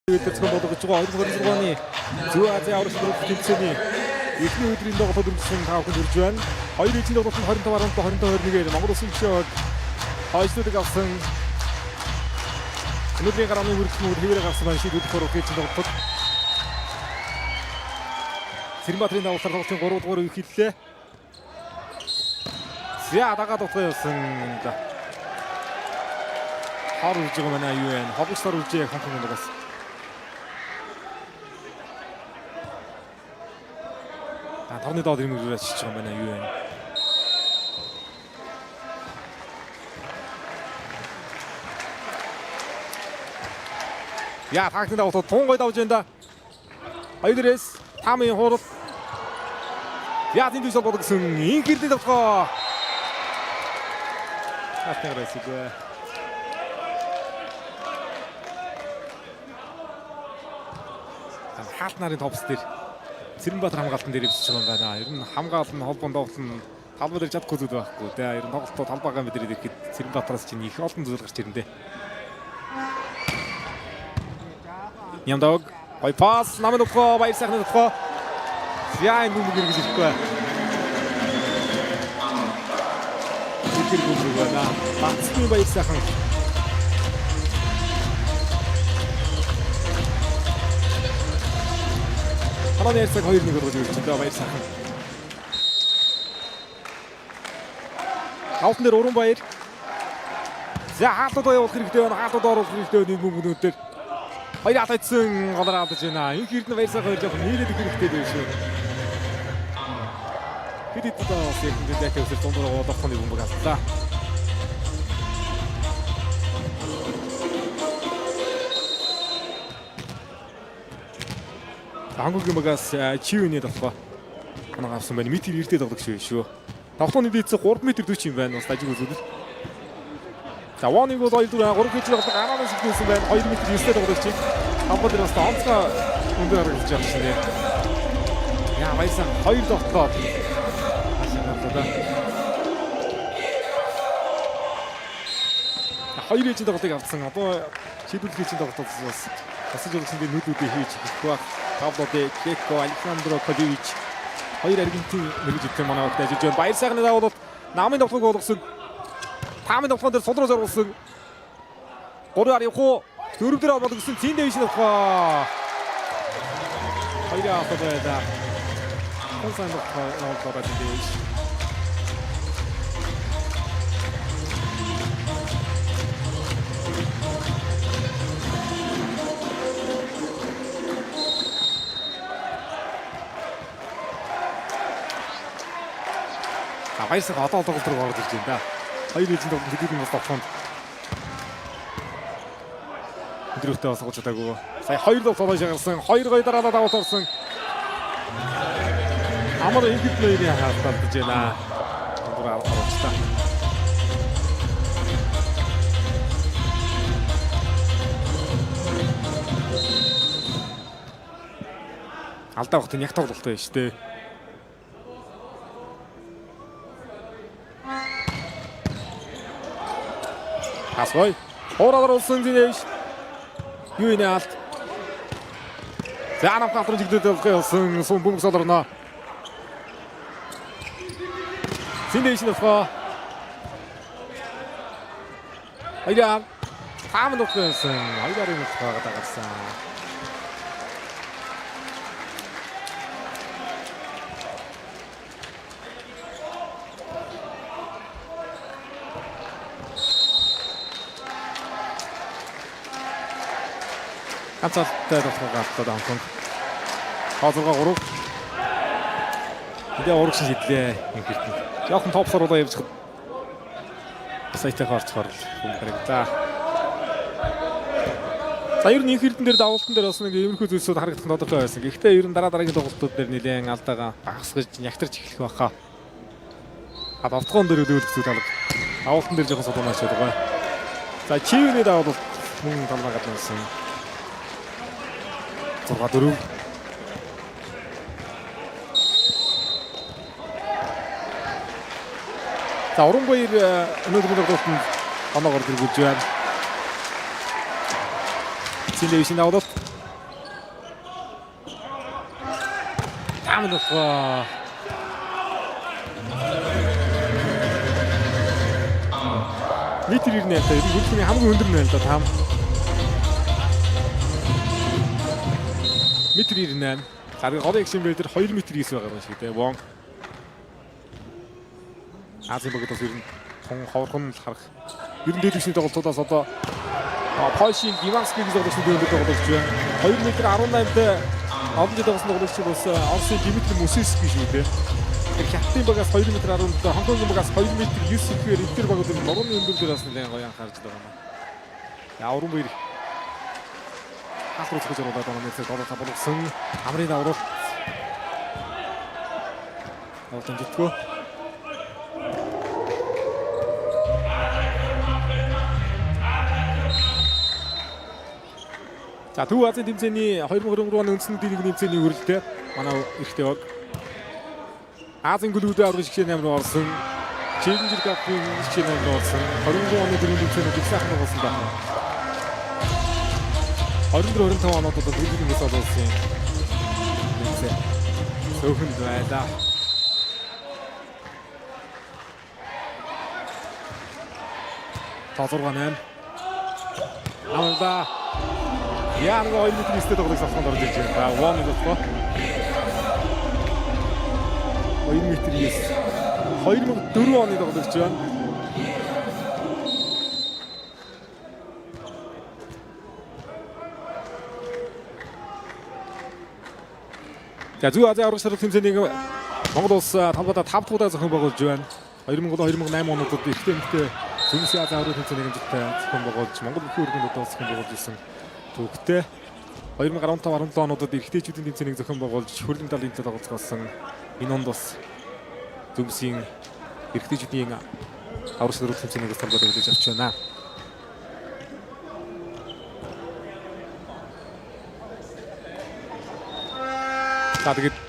Өдөр зохион болгож байгаа 2026 оны Зүүн Азийн аврагч групп тэмцээний эхний өдрийн тоглолтод өргөжсөн та бүхэнд хүрж байна. Хоёр ээлжийн тоглолт нь 25 15 25 21-ээр Монгол Улсын гишүүн хойшлуудыг авсан. Өнөөдрийн гарааны бүрэлдэхүүн хэвээрээ гарсан байна. Шийдвэр 3 ээлжийн тоглолтод. Цэрэнбаатарын давуулалтаар тоглолтын 3 дугаар үе эхэллээ. За дагаад утгаа явсан. Хор үрж байгаа манай юу вэ? Хобгосоор үржээ Хонконг багаас. А торны доод ирмэг рүү ачиж байгаа юм байна юу вэ? Я тактикийн давуулалт тун гой давж байна да. Хоёр дээрээс таамын хурал. Я зин дүйсэл болгосон инхэрдээ давтгоо. Тактикийн хэсэг. Хаалт нарын топс дээр Цэрэнбаатар хамгаалтан дээр ивсэж байгаа юм байна. Ер нь хамгаалал нь холбоон тоглолт нь талбай дээр чадахгүй зүйл байхгүй. Тэ ер нь тоглолтоо талбайгаа мэдэрээд ирэхэд Цэрэнбаатараас чинь их олон зүйл гарч ирнэ дээ. Нямдаг гой пас намын утгаа баяр сайхны утгаа. Яа энэ бөмбөг эргэж ирэхгүй. Тэр бөмбөг байна. Бацны баяр сайхан. Харааны ярьцаг 2-1 болгож өгч байна. Баяр сайхан. Тавтан дээр уран баяр. За хаалтууд явуулах хэрэгтэй байна. Хаалтууд оруулах хэрэгтэй байна энэ бөмбөгнүүд дээр. Хоёр алдсан голоор алдаж байна. Инх эрдэнэ баяр сайхан хоёр жоохон нийлээд өгөх хэрэгтэй байв шүү. Хэд хэд удаа бас яг энэ дайтай өсөр дундуур гол нэг бөмбөг алдлаа. Хангуугийн багаас Чивэний толгой оноо авсан байна. Метр 90-д тоглогч биш шүү. Тоглооны дийцээ 3 м 40 юм байна. Бас дажиг үзүүлэл. За Воныг бол 2 4 3 гэж тоглох араанаас ихнээсэн байна. 2 м 9-д тоглогч. Хамбал дээр бас онцгой өндөр харагдаж байгаа шин. Яа баярсан 2 довтлоо. Хашаа да. Хоёр ээлжийн тоглолтыг авсан. Одоо шийдвэрлэх ээлжийн тоглолтод бас тасаж болгосон дээр нөлөөдөө хийж эхлэх байх. Пабло де Кеко, Александро Колевич хоёр Аргентин мэрэгжил манай багт ажиллаж байна. Баяр сайхны давуулалт намын тоглолтыг болгосон. Таамын тоглоом дээр сул руу зориулсан. 3-аар явах уу? Дөрөв дээр ороод өгсөн. Зин дэвш нөхөө. Хоёрын авах байлаа. Хон сайн тоглоод байгаа дэвш. Баярсаг одоо тоглолт руу орж ирж байна да. Хоёр ээлжийн тоглолт хэдийгээр бас тоглохонд өдрөөтэй бас сууж чадаагүй. Сая хоёр тоглолт шагарсан. Хоёр гоё дараалал давалт орсон. Амар ингэх плеерийн хаалталдаж байна. Дур авах оруулчлаа. Алдаа багт нь яг тоглолттой байна шүү дээ. Асгой. Хуураар улсын зинэш. Юу инэ алт. За нам хатрын жигдэд болсон сум бөмбөг солорно. Зинэш нөхөө. Хоёраа. Таам нөхөөсөн. Хоёрын нөхөө гадагсан. Ганцаалтай тоглох галтаад Хонконг. Тоо 6 3. Тэгээ урагш шидлээ инхэртэн. Жохон топ саруулаа явж хад сайтайхаа орцохоор л хүн харагдлаа. За ер нь инхэртэн дээр давуултан дээр бас нэг иймэрхүү зүйлсүүд харагдах нь тодорхой байсан. Гэхдээ ер нь дараа дараагийн тоглолтууд дээр нэлээд алдаагаа багасгаж нягтарч эхлэх байхаа. А давтгоон дээр өлөөлөх зүйл алга. Давуултан дээр жоохон содонаач байгаа. За Чивний давуулалт мөн талбай гаднасан. 6-4. За Уран баяр өнөөдрийн тоглолтод оноогоор дэргүүлж байна. Цэндэ вишин давуулалт. Таамн болохоо. Метр 98 та ер нь хөлбөмбөгийн хамгийн өндөр нь байна л да таам. Метр 98. За тэгээ голын эгшин бэлдэр 2 метр 9 байгаа юм шиг дээ. Вон. Азийн багт бас ер нь тун ховорхон л харах. Ер нь дээд түвшний тоглолтуудаас одоо Польшийн Гиванский гэж тоглогчны дөрөв тоглогч байна. 2 метр 18-д олон жил тоглосон тоглогч бас Оросын Димитри Мусевский шүү дээ. Тэр Хятадын багаас 2 метр 17, Хонконгийн багаас 2 метр 9 ихээр эдгээр багууд нь нурууны өндөр дээр бас нэлээд гоё анхаарч байгаа юм. Я уран баяр хаалт руу зөхөж оруулаад байгаа мэт голоо болгосон. Амрын давруулалт. Давуулт житгөө. За Төв Азийн тэмцээний 2023 оны үндсэн нэг тэмцээний үрэлтээ манай эрэгтэй баг Азийн гүлгүүдийн аврагч шигшээ 8 руу орсон. Челленжер Cup-ын шигшээ 8 руу орсон. 23 оны дөрвөн тэмцээнүүд их сайхан болсон байна. 24 25 оноод бол дөрвөн олуулсан юм. Тэмцээн. Сөөхөнд байлаа. Тоо 6 8. Амлаа. Яа нэг 2 метр 9-тэй тоглох савханд орж ирж байна. За Вон болохоо. 2 метр 9. 2004 оны тоглогч байна. За зүүн Азийн аврагч шалралт тэмцээнийг Монгол улс талбайдаа 5 дахь удаа зохион байгуулж байна. 2007 2008 онуудад эрэгтэй эмэгтэй зүүн Азийн аврагч тэмцээнийг амжилттай зохион байгуулж Монгол бүхэн өргөнд одоо зохион байгуулж ирсэн түүхтэй. 2015 17 онуудад эрэгтэйчүүдийн тэмцээнийг зохион байгуулж хөрөлмөд далын төлөө тоглолцсон. Энэ онд бас зүүнсийн эрэгтэйчүүдийн аврагч шалралт тэмцээнийг талбайдаа хүлээж авч байна. За тэгээд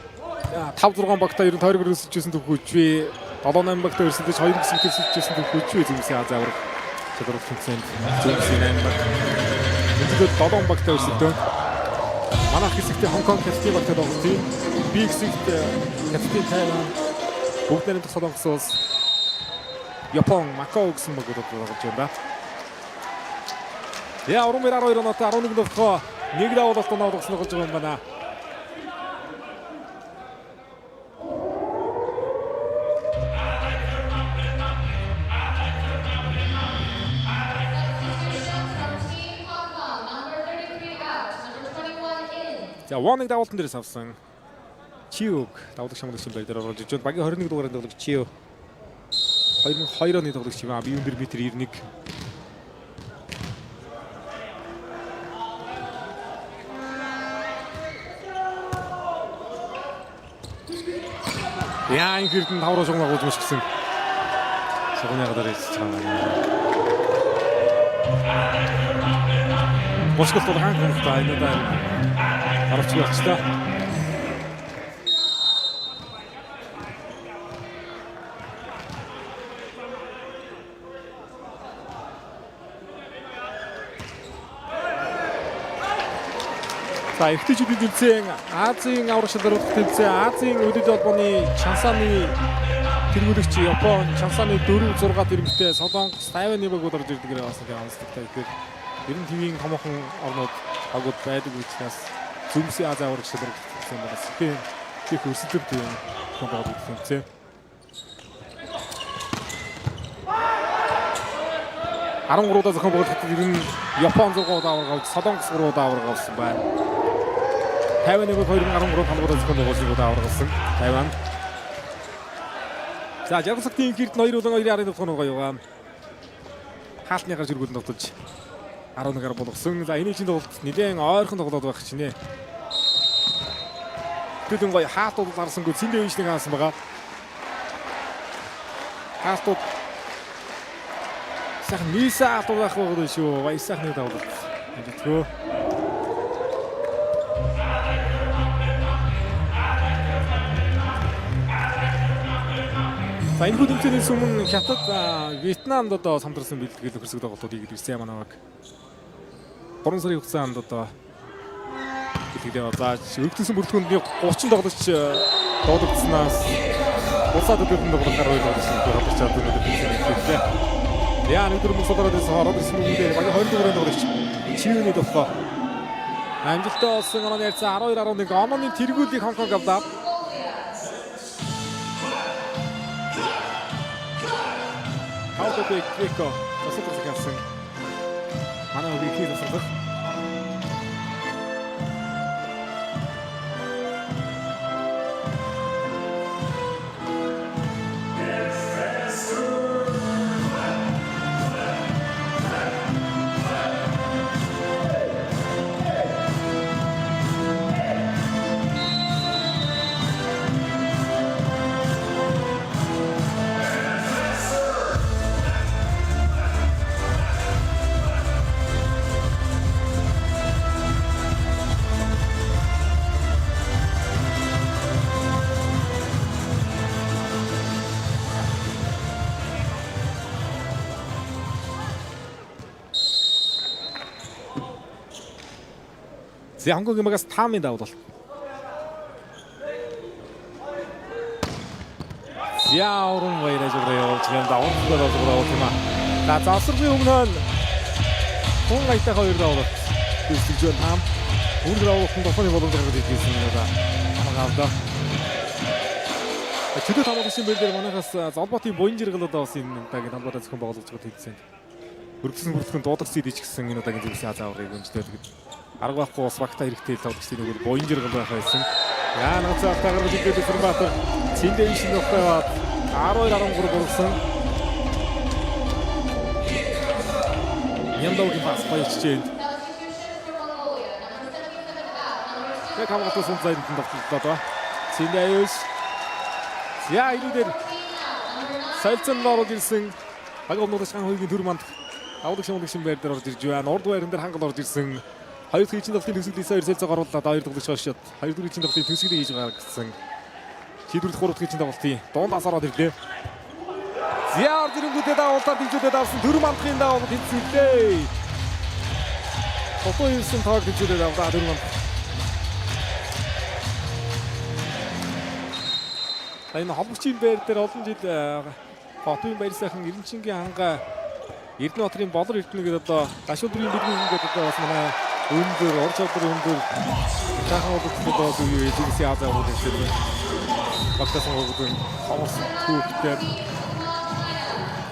5 6 багтаа ер нь тойрог өрсөлдөж түүхүүч би 7 8 багтаа өрсөлдөж 2 хэсэгт өрсөлдөж түүхүүч би зүүнсийн Азийн авраг шалралт тэмцээнд зүүнсийн 8 баг. Өнөөдөр 7 багтаа өрсөлдөөн. Манайх хэсэгтээ Хонконг Хятадын багтаа тоглолтын. Би хэсэгт Хятадын Тайван, Бүгд найрамдах Солонгос улс, Япон, Макао гэсэн багууд тоглож байна да. Яа, Уран баяр 12 оноотой 11 довтгоо нэг давуулалт оноо олгосон тоглож байгаа юм байна. Substitution from Team Hong Kong, number 33 out, number 21 in. За, Воныг давуултан дээрээс авсан. Чиуг давуулагч шамлагч байр дээр орж ирж байна. Багийн 21 дугаарын тоглогч Чиу. 2002 оны тоглогч юм аа. Бие өндөр метр 91. Яа, энэ хэрдэн тавруу шугам агуулж мөшгсөн. Шугамны гадаар ирж байгаа юм. Мөшгөлт бол ганц юмтай энэ удаа харавч явчихлаа. За, эрэгтэйчүүдийн тэмцээн Азийн аврагч даруулах тэмцээн Азийн өдөд холбооны Чансаны тэргүүлэгч Япон Чансаны 4 6 тэрэмтэй Солонгос Тайваны багууд орж ирдэг бас нэг онцлогтой. Тэгэхээр ер нь твийн томоохон орнууд багууд байдаг учраас зүмсийн Ази аврагч даруулах тэмцээн бас их өрсөлдөмтэй юм байгуулдаг тэмцээн. 13 удаа зохион байгуулагдсан ер нь Япон 6 удаа авраг авч, Солонгос 3 удаа авраг авсан байна. Тайваны баг 2013 хамгаалал зохион байгуулалтын удаа авраг Тайван. За, Жаргалсагтын инх эрдэнэ 2 болон 2.5 дахь гоё югаа. Хаалтны гарч өргөлн тоглож 11-аар болгосон. За, энэ чинь тоглолт нэлээд ойрхон тоглоод байх чинь нэ. Тэдэн гоё хаалтууд гарсангүй цэндэ үеч нэг хаасан байгаа. Хаалтууд сайхан нийсээ хаалтууд байх байгаа шүү. Баяр сайхны тоглолт. Мэдтгөө. За, энэ хүү тэмцээнээс өмнө Хятад Вьетнамд одоо самдарсан бэлтгэл хөрсөг тоглолтууд хийгээд ирсэн юм манай баг. 3 сарын хугацаанд одоо бэлтгэлээ. За, өргөтгсөн бүрэлдэхүүнд 30 тоглогч дуудагдсанаас улсаад өдөртөн тоглох гаруй тоглогч тоглож чаддаг өнөөдөр тэмцээн эхэллээ. Яа, нэг дөрөв мөс ороод ирсэн ороод ирсэн үгээр багийн 20 дугаарын тоглогч Чиүний довтлоо. Амжилттай болсон онооны харьцаа 12-11 онооны тэргүүлийг Хонконг авлаа. Каутопик Крико тасалдах захиалсан. Манай үгийг хий тасалдах. За, Хонконгийн багаас Таамын давуулалт. За, уран баяр ажиглаа явуулж юм да. Уран баяр явуулж юм аа. За, завсрын өмнө нь хүн аятайхаа хоёр давуулалт гүйцэтгэж байна Таам. Үүрэг давуулалтанд долооны боломж гаргаж ирсэн юм да. Хамаг авдаа. Чөлөө хамгаалагчийн байр дээр манайхаас Золботын буян жиргэл одоо бас энэ удаагийн хамгаалал зохион байгуулж байгаа тэмцээнд. Өргөдсөн бүрэлдэхүүн дуудагч идэж гисэн энэ удаагийн зөвсөн Ази аврагыг өнжлөө тэгэд. Арга байхгүй бас багтаа хэрэгтэй тоглогчдын нэг бол буян жиргэл байх байсан. Яа, нууцаа автаа гаргаж ирээд Сүрэнбаатар цэндэ иш нөхөө яваад 12-13 болгосон. Нямдаугийн пас гоё чичээнд. Substitution for Mongolia, number 77 out, number 2 Яг хамгаалалтын сум зайд тоглолтоо доо. Цэндэ аюус. За, энэ дээр солилцонд орж ирсэн. Баг өмнөд шан хоёрын төр манд авдаг шамлагч байр дээр орж ирж байна. Урд байран дээр хангал орж ирсэн. Хоёр дахь хийчин тоглолтын төгсгөлийн хоёр солилцоог оруулаад хоёр тоглогч хойшоод хоёр дахь хийчин тоглолтын төгсгөлийг хийж гаргасан. Шийдвэрлэх гурав дахь хийчин тоглолтын дундаас ороод ирлээ. За, орж ирэнгүүтээ давуулаад тэмцүүлээд авсан төр мандахын давуулалт тэнцвэрлээ. Дутуу ирсэн тоог тэмцүүлээд авлаа төр манд. За, энэ холбогчийн байр дээр олон жил Хотын баяр сайхан Эренчингийн ханга Эрдэнэбаатарын Болор Эрдэнэ гэдэг одоо гашуудын бэлгийн гэдэг одоо бас манай өндөр ур чадвар өндөр сайхан улсад одоо юу эзэмсийн Ази аврал гэсэн багтаа сонгогдсон ховор түүхтэй.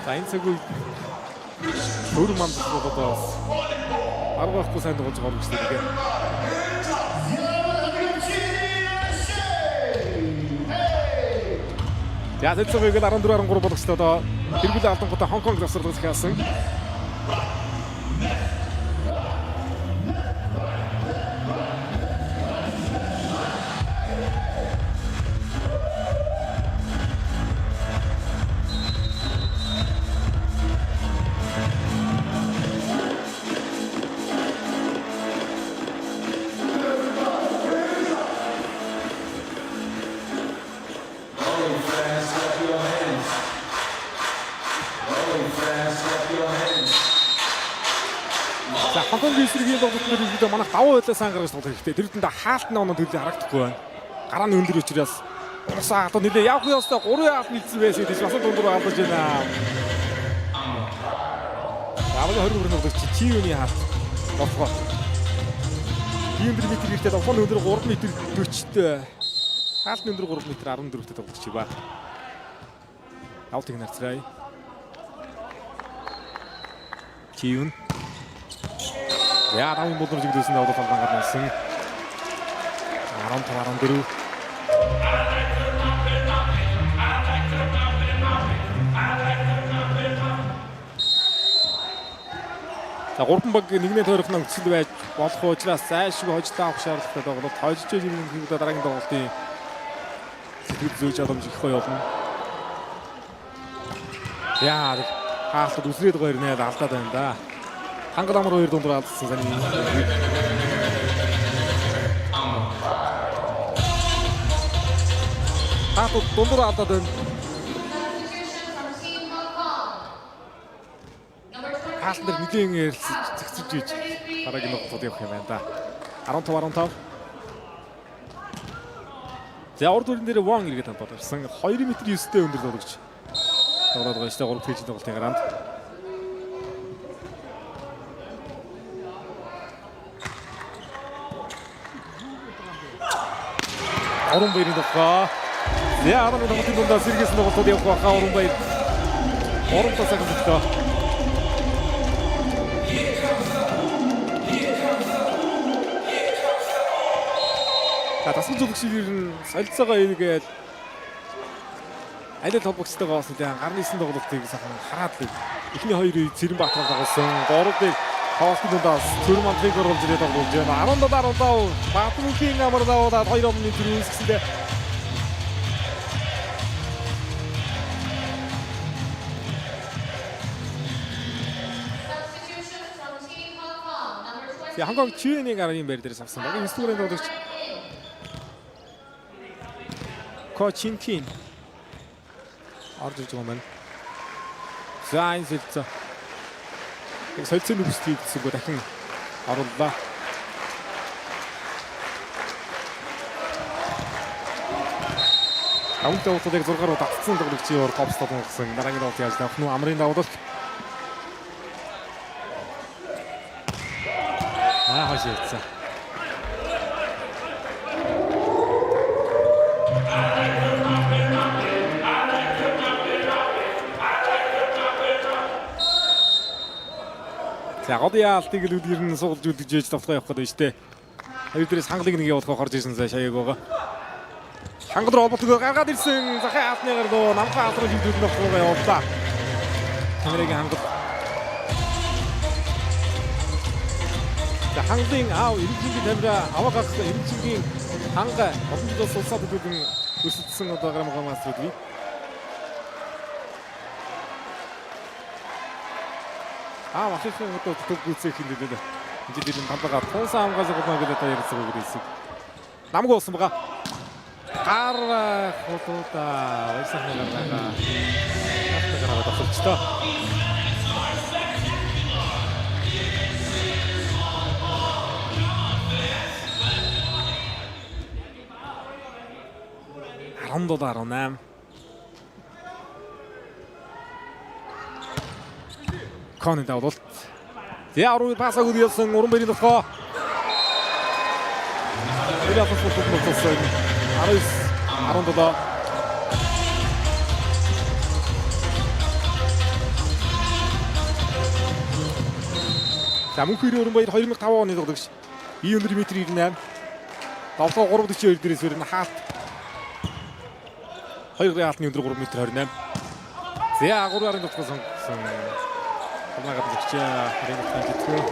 За энэ цаг үед төр манд одоо бас арга байхгүй сайн тоглож байгаа юм шиг дээ. За тэцэгийг 14 13 болгочтой одоо тэргүүлэн алдангуудаа Хонконг завсарлага захиалсан. За Хонконгийн эсрэгийн тоглолтын ерөнхийдөө манайх давуу байлаа сан гаргаж тоглох хэрэгтэй. Тэр үтэндээ хаалт нөө төлөв харагдахгүй байна. Гараа нь өндөр учраас урсаа одоо нэлээ явах ёстой 3 хаалт нийцсэн байсан гэж бас дундуур алдаж байна. Давны 23 тоглогч Чиюны хаалт болохоо. 24 метр гэртээ довхон өндөр 3 метр 40-тэй. Хаалтны өндөр 3 метр 14-тэй тоглогч ба. Давтыг нарцраая. Чиюн. За давын болор жиглүүлсэн давуу талбай гарсан. 15 14. За гурван баг нэгнээ тойрох нь өцөл байж болох учраас зайлшгүй хожлоо авах шаардлагатай тоглолт. Хожиж ирэх дараагийн тоглолтын сэтгэл зүйж боломж их гоё болно. Яа хаалтад үсрээд гоё ирнэ алдаад байна да. Хангал амар хоёр дундуур алдсан саний. Хаалтад дундуур алдаад байна. Substitution from Team Hong Kong. Number 23. Хаалтан дээр нэгэн ярилцаж зэгцэж ийж дараагийн тоглолтод явах юм байна да. 15 15. За урд бүрэн дээр Вон эргээд хамтаад гарсан. 2 м 9-тэй өндөр тоглогч. Тоглоод байгаа шүү дээ 3 дахь хийжин тоглолтын гараанд. Орон баярын тоглоо. За 11 тоглолтын дундаа сэргээсэн тоглолтод явах байхаа Орон баяр. Орон тасаг зөвхөн. За дасгал зөвлөгчийн ер нь солилцоогоо эргээд аль аль холбогчтойгоо бас нэлээд гарны 9 тоглолтыг сайхан хараад л эхний хоёр үе Цэрэнбаатар тоглосон. Гурав дээр тоглолтын дундаас Цэрэн мандрыг оруулж ирээд тоглож байна. 17 15 Баатармөнхийн амар даваад 2 өмнө зүр үүсгэсэндээ Substitution from Team Hong Kong. Number 20. Хонконг Чүэнийг арын байр дээр авсан. Багийн 9 дугаарыг тоглогч Ко Чин Кин орж ирж байгаа юм байна. За энэ солилцоо. Яг солилцооны бүсд хийгдсэнгүй дахин орууллаа. Давуу тоглолтод яг 6 руу татсан тоглогчийн ор топс тоглосон. Дараагийн тоглолт яаж давах нь амрын давуулалт. Аа хойш ирсэн. За голын алтыг л үлгэр нь суулж үлдэж ээж давтгаа явах гэдэг нь шүү дээ. Хоёр дээрээс хангалыг нэг явуулах орж ирсэн заа шаяаг байгаа. Хангал руу холбогдгоо гаргаад ирсэн. Захын алны гар руу намхан алт руу шимтүүлэн давтгаа явууллаа. Камерагийн хангал. За хангалын аав Эренчингийн тамира аваа гаргасан Эренчингийн ханга олон жил сулсаад өгсөн өрсөлдсөн одоо грамгаа маструуд бий. Аа ахихын одоо төв гүйцээх юм дээ. Энд дээр нь тамбагаа тунсан амгаас голно гэдэг одоо ярилцсан үг хэлсэн. Намг болсон байгаа. Гар хулуудаа баясах нэг гаргаа. Хатна гараа тохирчтой. Арван доллар 18. Коны давлалт. За уран пас өгөх явсан Уран баярын толгой. Тэр асуулт болсон 19 17. За мөнх хоёрын Уран баяр 2005 оны тоглогч. Бие өндөр метр 98. Давлгаа 3.42 дээрээс өрнө хаалт. 2 хаалтны өндөр 3 м 28. За 3-арын толгой сонгосон. Хамаагаад зөгчээ. Хоёрын толгойн тэтгэв.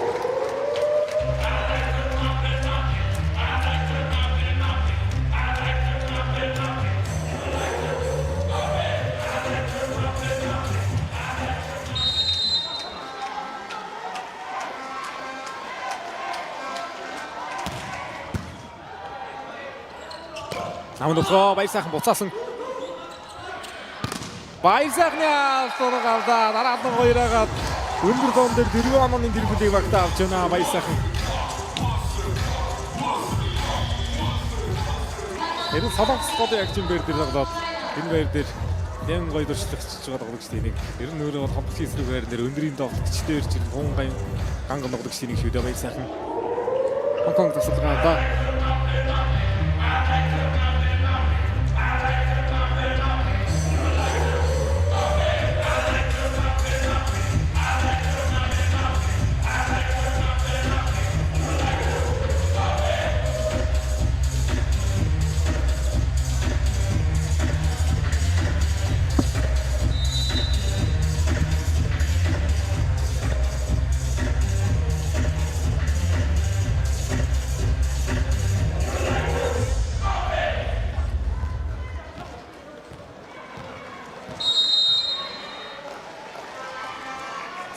Намын толгой баяр сайхан буцаасан. Баяр сайхны алдлага алдаа. Дараа алдан хоёроо өндөр зон дээр 4 онооны дэргүүлийг багтаа авч байна. Баяр сайхан. Тэр Солонгос голын агчин баяр дээр тоглоод энэ баяр дээр нэн гоё дуршлагчж байгаа тоглогч нэг. Ер нь өөрөө бол хамтлагийн эсрэг байр дээр өндрийн тоглогч дээр ч тун ган ган тоглогч нэг шүү дээ баяр сайхан. Хонконг тасалгаа алдаа.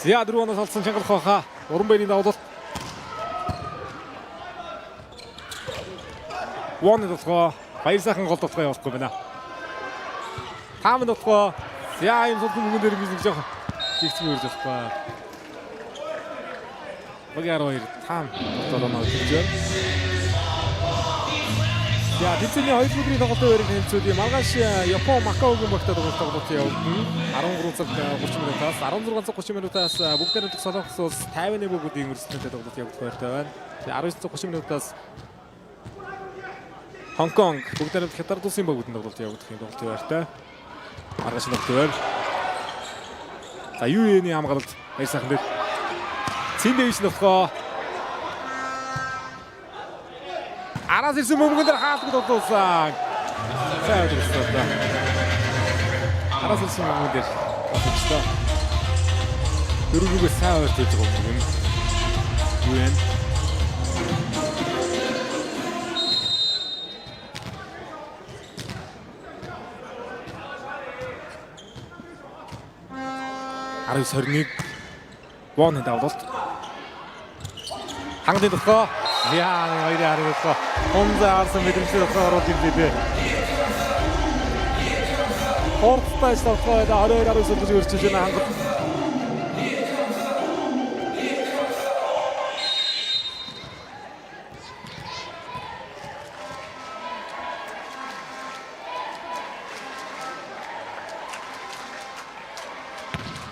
За дөрөв оноос олсон чангалах байхаа. Уран баярын давлалт. Вон толгой баяр сайхан гол толгой явуулахгүй байна. Таамн толгой. За юм сулхан мөнгөн дээр нэг жоох гихцгүй ирж болохгүй. Багаар хоёр таам дотор оноо үзэж байна. За тэмцээний 2 өдрийн тоглолтын хоёрын танилцуулъя. Маргааш Япон Макаогийн багтаа тоглолт явагдана. 13 цаг 30 минутаас 16 цаг 30 минутаас бүгд найрамдах Солонгос улс Тайваны бүгдийн өрсөлдөөнтэй тоглолт явагдах байртай байна. 19 цаг 30 минутаас Хонконг бүгд найрамдах Хятад улсын бүгдийн тоглолт явагдах юм тоглолтын байртай. Маргааш тоглолтын байр. За UAE-ний хамгаалалт баяр сайхан дээр. Цэн дэвш нөхөө. Араас ирсэн бөмбөгөн дээр хаалтгад болуулсан. Сайн өдрөсөн. Араас ирсэн бөмбөгөн дээр болчихлоо. Дөрөвгөө сайн ойрт хийж байгаа бөмбөг нь. Юу вэ? Арав 21 Воны давлалт. Хангалын толгой. Яа, хоёрын харин толгой. Хунзаа харсан мэдрэмжтэй толгой оруулж ирлээ дээ. Хурдтай толгой 22 19 гэж өрчиж байна хангалт.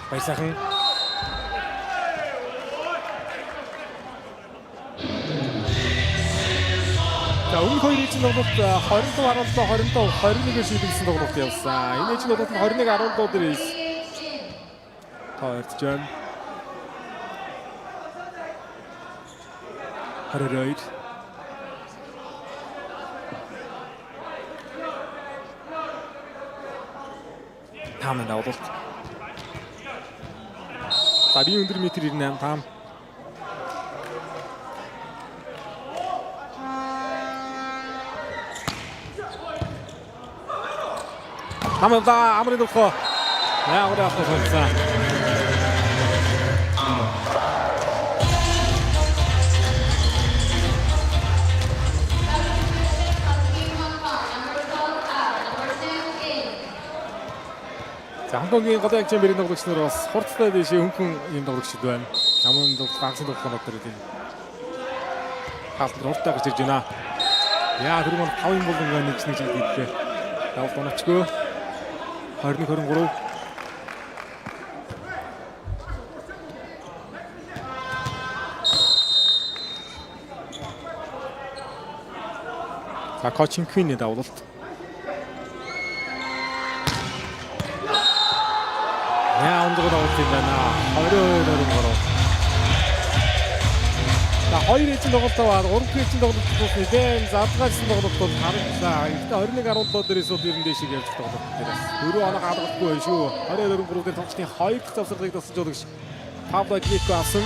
Баяр сайхан. За өмнөх хоёр ээлжийн тоглолт 25 17 25 21-ээр шийдэгдсэн тоглолт явсан. Энэ ээлжийн тоглолт нь 21 17 дээр тоо ярьж байна. 22. Таамын давлалт. За би өндөр метр 98 таам. Намда амрын дөхөө. Яа ураа авах болсон. За Хонконгийн голын агчийн бэрийн тоглогч нар бас хурцтай дэшээ хөнгөн юм тоглогчд байна. Намын ганцхан тоглоход дээр тийм. Хаалт хурдтай гарч ирж байна. Яа тэр мөн 5 юм болон нэг нэг чиг хийлээ. Давалт оновчгүй. 21 23. За, Кочинквины давлалт. Яа, өндөр давлалт юм байна. 22 23. За, хоёр ээлжийн тоглолт аваад гурав дахь ээлжийн тоглолт бол нэлээд задгаалсан тоглолт бол харагдлаа. Гэхдээ 21-17 дээрээс бол ер нь дээшээ явж тоглолт дээр бас дөрөв оноо гадаггүй байх шүү. 22-23 дээр тоглолтын хоёр дахь завсарлыг тасалж жуулагч Пабло Глико авсан.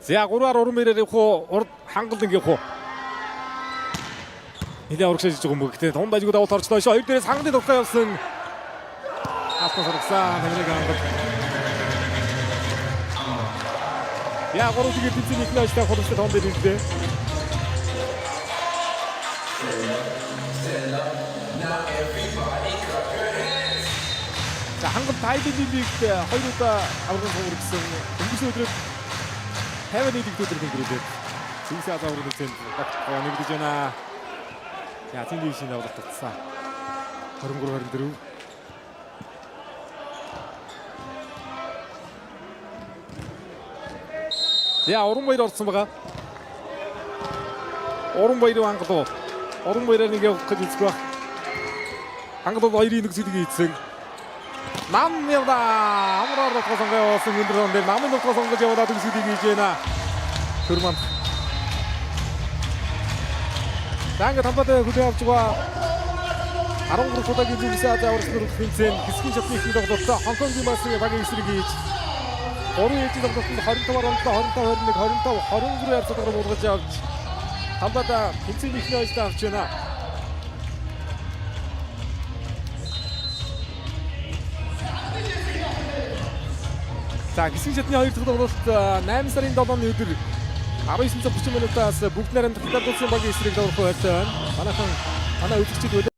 За, 3-аар уран мэрээр явах уу? Урд хангалдан явах уу? Нилээ урагшааж иж байгаа юм. Гэхдээ тунд ажиг давалт орчлоо шүү. Хоёр дээрээс хангалын тухай явсан. Халтан сургасан. Тамирыг хангал. Я, гурав тэгээд тэнцэн ихний ажлаа хурцтай тоон дээр ирлээ. За, хангал Тайландын лигт хоёр удаа аваргын сувар гэсэн өнгөрсөн өдрөд 51 дэх өдөр өнгөрүүлээд Зинсээ авраг нэгэн багтгаа нэгдэж байна. За, тийм дившийн давлалт татсан. 23 24. За, уран баяр орсон байгаа. Уран баярын хангалуу. Уран баяраар нэг явах гэж үзэх байх. Хангалуу хоёрын нэг зүгийг ийдсэн. Нам явда. Амраар дотгоо сонгоо явуулсан өндөр он дээр намын дотгоо сонгож явуулаад үсгийг хийж байна. Хөрманд. За, ингээд хамбатай хүлээн авч байгаа 13 удаагийн зүгсээ Ази аваргын төрөх тэмцээн хэсгийн шатны ихэнх тоглолтоо Хонконгийн баасан багийн эсрэг хийж 3 ээлжийн тоглолтод 25-аар 17, 25 21, 25 23 явцаар буулгаж авч хамбатай тэмцээний ихний ажлаа авч байна. За, хэсгийн шатны хоёр дахь тоглолт 8 сарын 7-ны өдөр 19 цаг 30 минутаас бүгд найрамдах Хятад улсын багийн эсрэг тоглох байртай байна. Манайхан манай үзэгчид